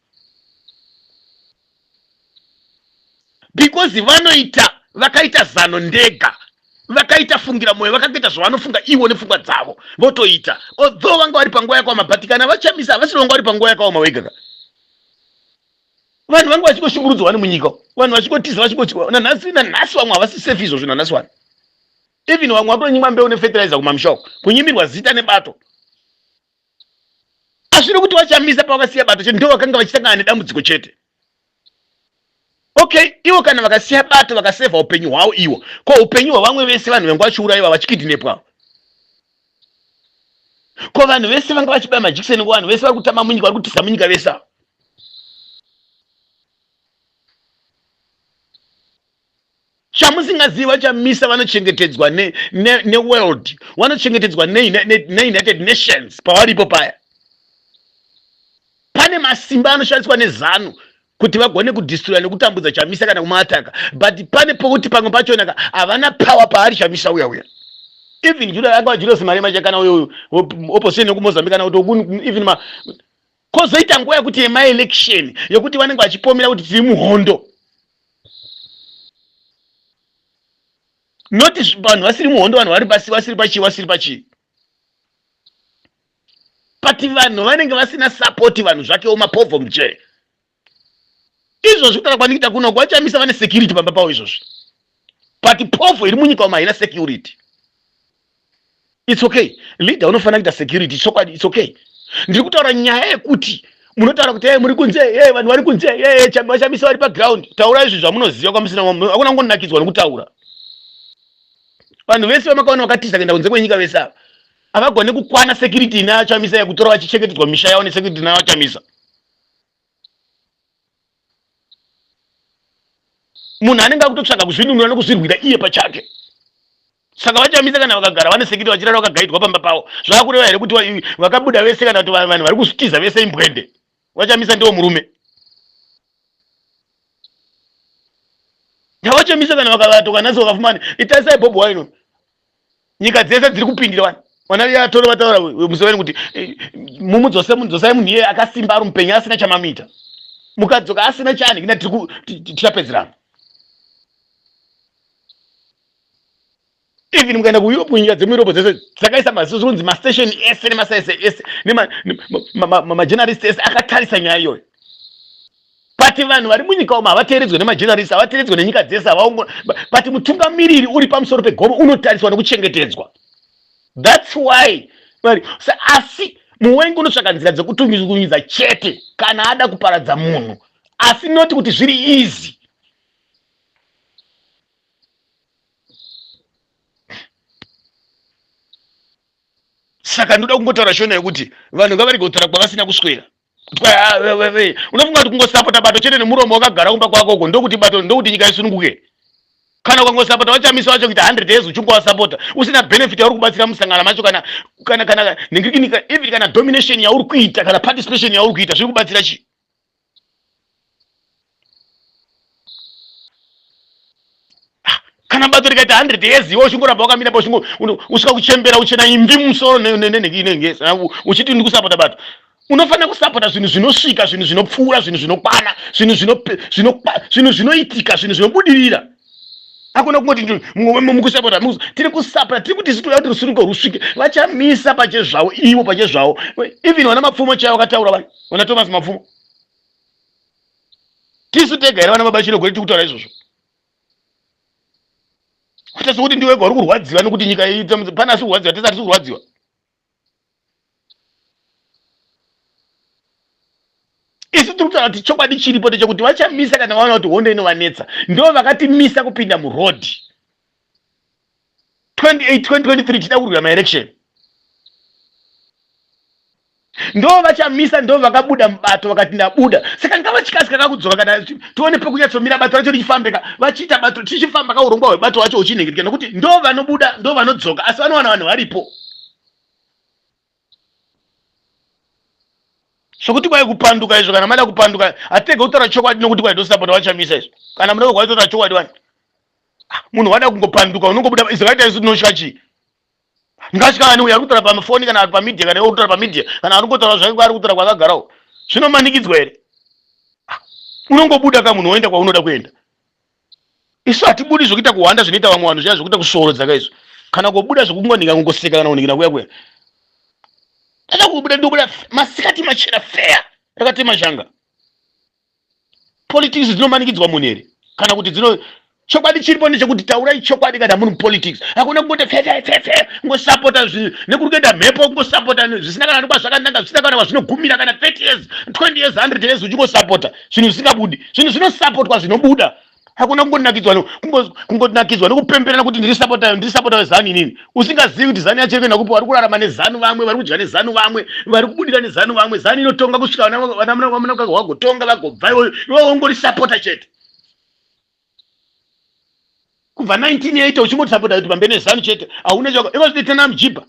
because vanoita vakaita zano ndega, vakaita fungira mwoyo, vakaita zvavanofunga ivo nepfungwa dzavo votoita, although vanga vari panguva yakaoma. But kana vaChamisa havasiri vanga vari panguva yakaoma wega ka. Vanhu vanga vachingoshungurudzwa vani munyika, vanhu vachingotiza, vachingotiwa. Nanhasi, nanhasi vamwe havasi safe izvozvo nanhasi wani. Even vamwe vatonyimwa mbeu nefertilizer kumamisha uko, kunyimirwa zita nebato. Hazviri kuti vaChamisa pavakasiya bato chete ndo vakanga vachisangana nedambudziko chete. Okay, ivo kana vakasiya bato vakasevha upenyu hwavo ivo, ko upenyu hwavamwe vese vanhu vanga vachiurayiwa, vachikidnepwa, ko vanhu vese vanga vachibaya majikiseni, ko vanhu vese vari kutama munyika, vari kutiza munyika vese ava? Chamusingazivi, vaChamisa vanochengetedzwa neworld, vanochengetedzwa neUnited Nations. Pavaripo paya pane masimba anoshandiswa neZanu kuti vagone kudistroya nekutambudza Chamisa kana kumuataka, but pane pokuti pamwe pachona havana power paari Chamisa uya uya. Even Juda anga Julius Malema kana uyo opposition yekuMozambique, kana kuti even ma kozoita nguva yekuti yemaelection yekuti vanenge vachipomera kuti tiri muhondo, not vanhu vasiri muhondo, vanhu vari pasi, vasiri pachii, vasiri pachii, but vanhu vanenge vasina sapoti, vanhu zvakewo mapovho mujere. Izvozvi kutaura kwandikuita kuno, kwaChamisa vane security pamba pavo izvozvi, but povho iri munyika umu haina security. It's okay, leader unofanira kuita security, chokwadi, it's okay. Ndiri kutaura nyaya yekuti munotaura kuti hey, muri kunze, hey, vanhu vari kunze, hey, vaChamisa vari paground. Taura izvi zvamunoziva kwamusina, hakuna kungonakidzwa nekutaura. Vanhu vese vamakaona vakatiza kuenda kunze kwenyika vese ava havagone kukwana security ina Chamisa yekutora vachichengetedzwa misha yavo nesecurity ina Chamisa. Munhu anenge akutotsvaga kuzvinunura nekuzvirwira iye pachake. Saka vaChamisa kana vakagara vane security, vachirara vakagaidwa pamba pavo, zvakureva here kuti vakabuda vese kana kuti vanhu vari kutiza vese imbwende? VaChamisa ndiwo murume. VaChamisa kana vakavatoka nhasi vakafumani itarisai Bobi Wine, nyika dzese dziri kupindira. Vanhu vana yatoro vataura Museveni kuti mumudzose, mudzosai munhu iyeye akasimba, ari mupenyu, asina chamamita. Mukadzoka asina chaanhikina, tichapedzerana. Even mukaenda kuEurope, nyika dzemuEurope dzese dzakaisa maziso, zvinonzi mastation ese nemasaise ese nemajournalist ese akatarisa nyaya iyoyo. But vanhu vari munyika umu havateeredzwe nemajournalist, havateeredzwe nenyika dzese, havaongo. But mutungamiriri uri pamusoro pegomo unotariswa nekuchengetedzwa. That's why asi muwengi unotsvaka nzira dzekutunyudza chete kana ada kuparadza munhu, asi noti kuti zviri easy. Saka ndoda kungotaura shona yekuti vanhu ngavarege kutaura kwavasina kuswera. Unofunga kuti kungosapota bato chete nemuromo wakagara kumba kwako uko ndokuti bato, ndokuti nyika isununguke? Kana ukangosapota vaChamisa vacho kuita 100 years uchingovasapota usina benefit yauri kubatsira musangano macho, kana even kana domination yauri kuita, kana participation yauri kuita, zviri kubatsira chii? Kana bato rikaita 100 years, iwe uchingoramba wakamira pa, usvika kuchembera, uchena imvi mumusoro nenheki, uchiti ndikusapota bato. Unofanira kusapota zvinhu zvinosvika, zvinhu zvinopfuura, zvinhu zvinokwana, zvinhu zvinoitika, zvinhu zvinobudirira. Hakuna kungoti mukusapota. Tiri kusapota, tiri kuti isu toda kuti rusununguko rusvike. VaChamisa pachezvavo, ivo pachezvavo, even vana Mapfumo chaivo vakataura, vanhu vana Thomas Mapfumo. Tisu tega here vana baba Chinogore tiri kutaura izvozvo? Kuita sokuti ndiwega uri kurwadziwa nekuti nyika pane asi kurwadziwa, tese hatisi kurwadziwa. Isu tiri kutaura kuti chokwadi chiripo ndechekuti vaChamisa kana vaona kuti hondo inovanetsa, ndo vakatimisa kupinda murodhi 2023 tichida kurwira maelection. Ndo vachamisa, ndo vakabuda mubato vakati ndabuda, saka ngavachikasika kakudzoka kana tione pekunyatsomira bato racho richifambeka, vachiita bato tichifamba ka urongwa hwebato wacho uchinhingirika, nokuti ndo vanobuda ndo vanodzoka, asi vanowana vanhu varipo. Sokuti kwai kupanduka izvo, kana mada kupanduka hatitege kutaura chokwadi, nokuti kwai ndosapota vachamisa izvo, kana muda kwaitotaura chokwadi wani ah, munhu wada kungopanduka unongobuda izvakaita isu tinotya chii? Ngatya ani uyo ari kutaura pamafoni kana ari pamedia, kana iwe kutaura pamedia, kana ari kungotaura zvake kwaari kutaura kwaakagarawo, zvinomanikidzwa here? Ah, unongobuda ka munhu woenda kwaunoda kuenda. Isu hatibudi zvokuita kuhwanda zvinoita vamwe vanhu zviya zvokuita kusvorodza ka izvo, kana kubuda zvokungoninga kungoseka kana kuningina kuya kuya. Dada kubuda ndobuda masikati machena feya rakatema shanga. Politics dzinomanikidzwa munhu here kana kuti dzino chokwadi chiripo ndechekuti taurai chokwadi kana muri mupolitics. Hakuna kungoti fefefefe kungosapota nekuri kuenda mhepo, kungosapota zvisina kana nekwazvakananga, zvisina kana kwazvinogumira, kana 30 years, 20 years, 100 years uchingosapota zvinhu zvisingabudi. Zvinhu zvinosapotwa zvinobuda. Hakuna kungonakidzwa kungonakidzwa nekupemberera kuti ndiri sapota, ndiri sapota wezanu inini, usingazivi kuti zanu yacho iri kuenda kupi. Vari kurarama nezanu vamwe, vari kudya nezanu vamwe, vari kubudira nezanu vamwe. Zanu inotonga kusvika vana vagotonga vagobva, iwe iwe wongori sapota chete kubva 1980 uchingoti sapota kuti pamberi nezanu chete, hauna chako. Iko zvinoita namujibha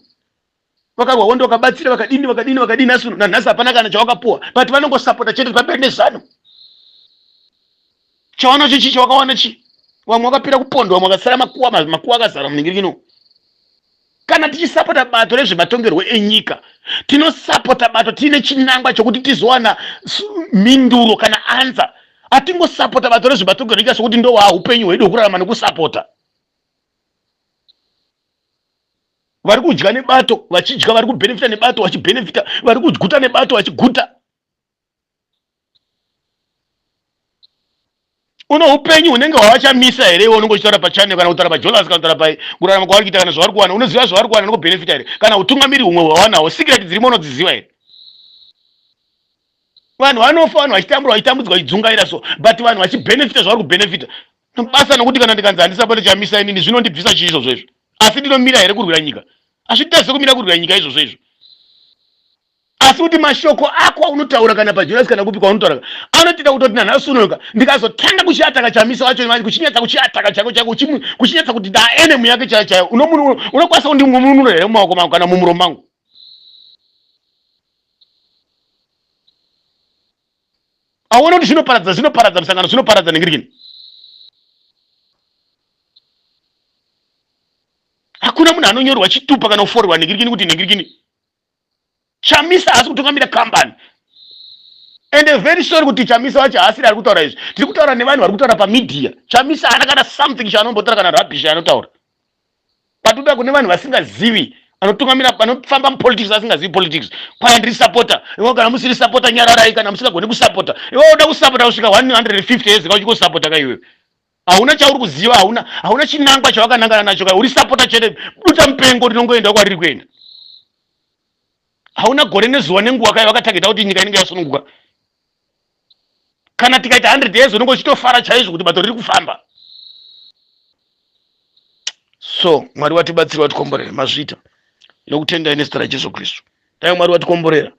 vakarwa hondo, vakabatsira, vakadini vakadini vakadini, asi nanhasi hapana kana chawakapuwa, but vanongosapota chete pamberi nezanu. Chawanacho chii? Chawakawana chii? Vamwe vakapera kupondwa, vamwe vakasara makuwa, makuwa akazara muningirikino. Kana tichisapota bato rezvematongerwo enyika, tinosapota bato tiine chinangwa chokuti tizowana mhinduro kana anza. Hatingosapota bato rezvematongerwo enyika sokuti ndowaa upenyu hwedu hwekurarama nekusapota. Vari kudya nebato vachidya, vari kubhenefita nebato vachibhenefita, vari kuguta nebato vachiguta. Uno upenyu hunenge hwavachamisa here iwe unenge uchitaura pachannel kana kutaura pajolas kana kutaura pai kurarama kwavari kuita kana zvavari kuwana? Unoziva zvavari kuwana nokubhenefita here? Kana utungamiri humwe hwawanawo, secret dzirimo unodziziva here? Vanhu vanofa, vanhu vachitambura, vachitambudzwa, vachidzungaira so, but vanhu vachibhenefita zvavari kubhenefita. Basa nokuti kana ndikanzi handisapate Chamisa inini, zvinondibvisa chii izvozvo izvo? Asi ndinomira here kurwira nyika? Hazvitadze sekumira kurwira nyika izvozvo izvo, asi kuti mashoko ako aunotaura kana pajonas kana kupi kwaunotaura anotoita kutoti nanhasi unoka ndikazotanga kuchiataka Chamisa wacho manje, kuchinyatsa kuchiataka chako chako, kuchinyatsa kuti da enemy yake chaiyo chaiyo, unokwanisa kundimununura here mumaoko mangu kana mumuromo mangu? Auona kuti zvinoparadza, zvinoparadza musangano, zvinoparadza nengirikini. Hakuna munhu anonyorwa chitupa kana kuforerwa nengirikini kuti nengirikini. Chamisa haasi kutungamira kambani, and very sorry kuti Chamisa wacho haasiri ari kutaura izvi. Tiri kutaura nevanhu vari kutaura pamedia. Chamisa haana kana something chaanombotaura, kana rubbish yaanotaura. Patoda kune vanhu vasingazivi anotungamira, anofamba mupolitics asingazivi politics. Kwaya ndiri sapota iwe, kana musiri sapota nyararai, kana musingagoni kusapota. Iwe uda kusapota kusvika 150 years kauchingosapota ka iwewe hauna chauri kuziva, hauna chinangwa chawakanangana nacho ka, uri sapota chete. Duta mupengo rinongoenda kwariri kuenda. Hauna gore nezuva nenguva kai vakatageta kuti nyika inenge yasununguka. Kana tikaita 100 years unenge uchitofara chaizvo kuti bato riri kufamba. So Mwari watibatsira, watikomborera, mazviita. Nokutendai nezita raJesu Kristu. Dai Mwari watikomborera.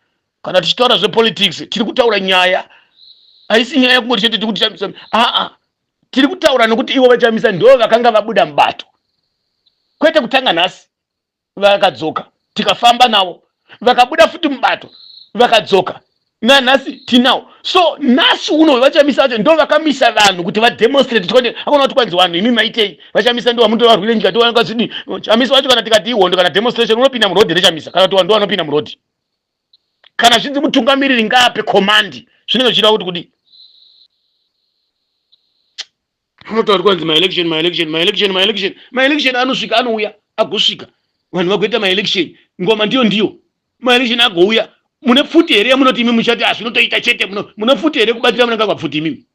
Kana tichitaura zvepolitics, tiri kutaura nyaya, haisi nyaya yekungoti chete tiri kuti aa, tiri kutaura nokuti ivo vaChamisa ndo vakanga vabuda mubato, kwete kutanga nhasi. Vakadzoka, tikafamba navo, vakabuda futi mubato, vakadzoka, nanhasi tinawo. So nhasi uno vaChamisa vacho ndo vakamisa vanhu kuti vademonstrate twende. Akona kuti kwanzi vanhu imi maitei? VaChamisa ndo vamuti varwire nyika, tovangasidii Chamisa wacho? Kana tikati ihondo kana demonstration, unopinda murodhi reChamisa kana kuti vanhu ndo vanopinda murodhi? Kana zvinzi mutungamiriri ngaape command, zvinenge zvichida kuti kudii? Unotaura kwanzi maelection, maelection, maelection, maelection, maelection anosvika, anouya, agosvika, vanhu vagoita maelection, ngoma ndiyo ndiyo maelection agouya. Mune pfuti here yamunoti imi muchati hazvinotoita chete? Mune pfuti here kubatira Munangagwa pfuti imimi?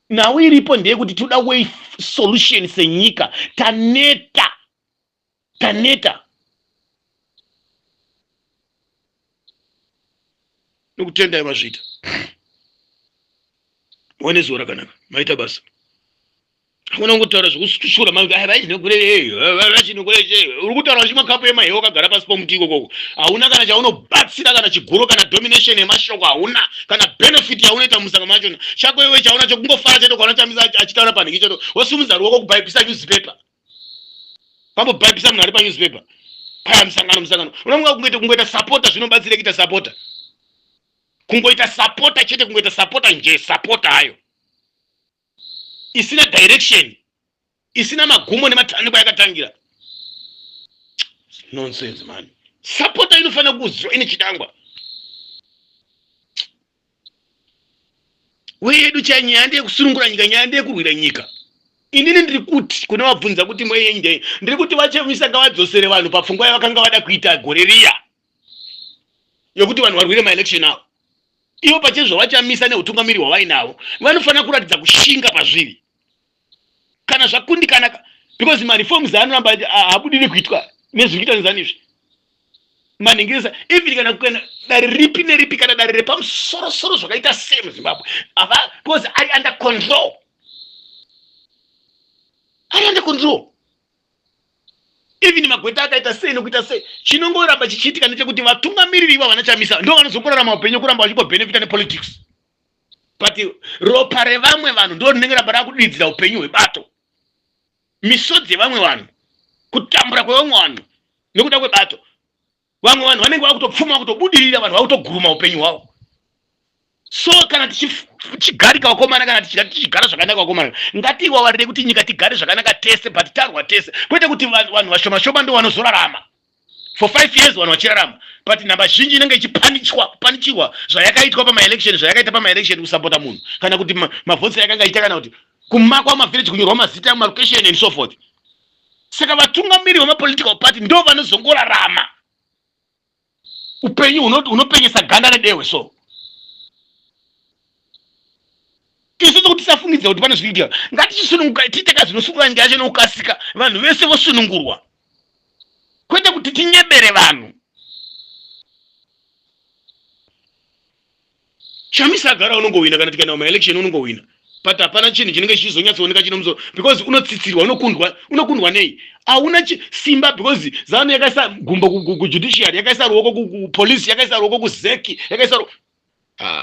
Nhau iripo ndeyekuti toda way solution senyika. Taneta, taneta nokutendai. Mazviita, wane zuva rakanaka. Maita basa. Hakuna kungotaura zvekushura uri kutaura uchimwa kapu yemahewa wakagara pasi pomuti ikokoko. Hauna kana chaunobatsira, kana chiguro, kana domination yemashoko hauna, kana benefit yaunoita mumusangano machona. Chako iwe chauna chokungofara chete ukaona Chamisa achitaura panhingi chete, wosimudza ruoko kubhaibhisa newspaper. Pambobhaibhisa munhu ari panewspaper. Paya musangano musangano. Unofunga kungoita supporter zvinobatsira kuita supporter. Kungoita supporter chete, kungoita supporter nje, supporter hayo. Isina direction, isina magumo nematani kwayakatangira. Nonsense, man. Supporter inofanira kuziva ine chidangwa. Wedu chai nyaya ndeyekusunungura nyika, nyaya ndeyekurwira nyika. Inini ndiri kuti kune vabvunza kuti mweye, ndiri kuti vaChamisa ngavadzosere vanhu papfungwa yavakanga vada kuita gore riya yokuti vanhu varwire maelection avo. Ivo pachezvo vaChamisa neutungamiri hwavainavo vanofanira kuratidza kushinga pazviri kana zvakundikana, because mareforms anoramba haabudiri kuitwa nezviri kuitwa neZANU izvi maningirisa. Even kana kuenda dare ripi neripi, kana dare repamusorosoro zvakaita sei muZimbabwe ava, because ari under control, ari under control. Even magweta akaita sei nokuita sei, chinongoramba chichiitika ndechekuti vatungamiriri ivo vanaChamisa ndo vanozokurarama upenyu kuramba vachingobhenefita nepolitics, but ropa revamwe vanhu ndo rinenge ramba rakudidzira upenyu hwebato, misodzi yevamwe vanhu, kutambura kwevamwe vanhu nekuda kwebato. Vamwe vanhu vanenge vakutopfuma, kutobudirira, vanhu vakutoguruma upenyu hwavo. So kana tichigarika vakomana, kana tichigara zvakanaka vakomana, ngatiwawarire kuti nyika tigare zvakanaka tese, but tarwa tese, kwete kuti vanhu vashoma shoma ndo vanozorarama for 5 years, vanhu vachirarama, but nhamba zhinji inenge ichipanichwa panichirwa zvayakaitwa pamaelection, zvayakaita pamaelection, kusapota munhu, kana kuti mavhotsi yakanga iita, kana kuti kumakwa mavhireji, kunyorwa mazita, malocation and so forth. Saka vatungamiri vemapolitical party ndo vanozongorarama upenyu hunopenyesa ganda nedehwe. So isu tokuti tisafungidzira kuti pane zviri kuitika, ngatichisununguka, tiite ka zvinosunungura nyika yacho nokukasika, vanhu vese vosunungurwa, kwete kuti tinyebere vanhu. Chamisa agara unongowina, kana tikaenda kumaelection unongowina, but hapana chinhu chinenge chichizonyatsooneka chino musoro, because unotsitsirwa, unokundwa. Unokundwa nei? Hauna simba, because ZANU yakaisa gumbo kujudiciary, yakaisa ruoko kupolice, yakaisa ruoko kuZEC, yakaisa. Ah.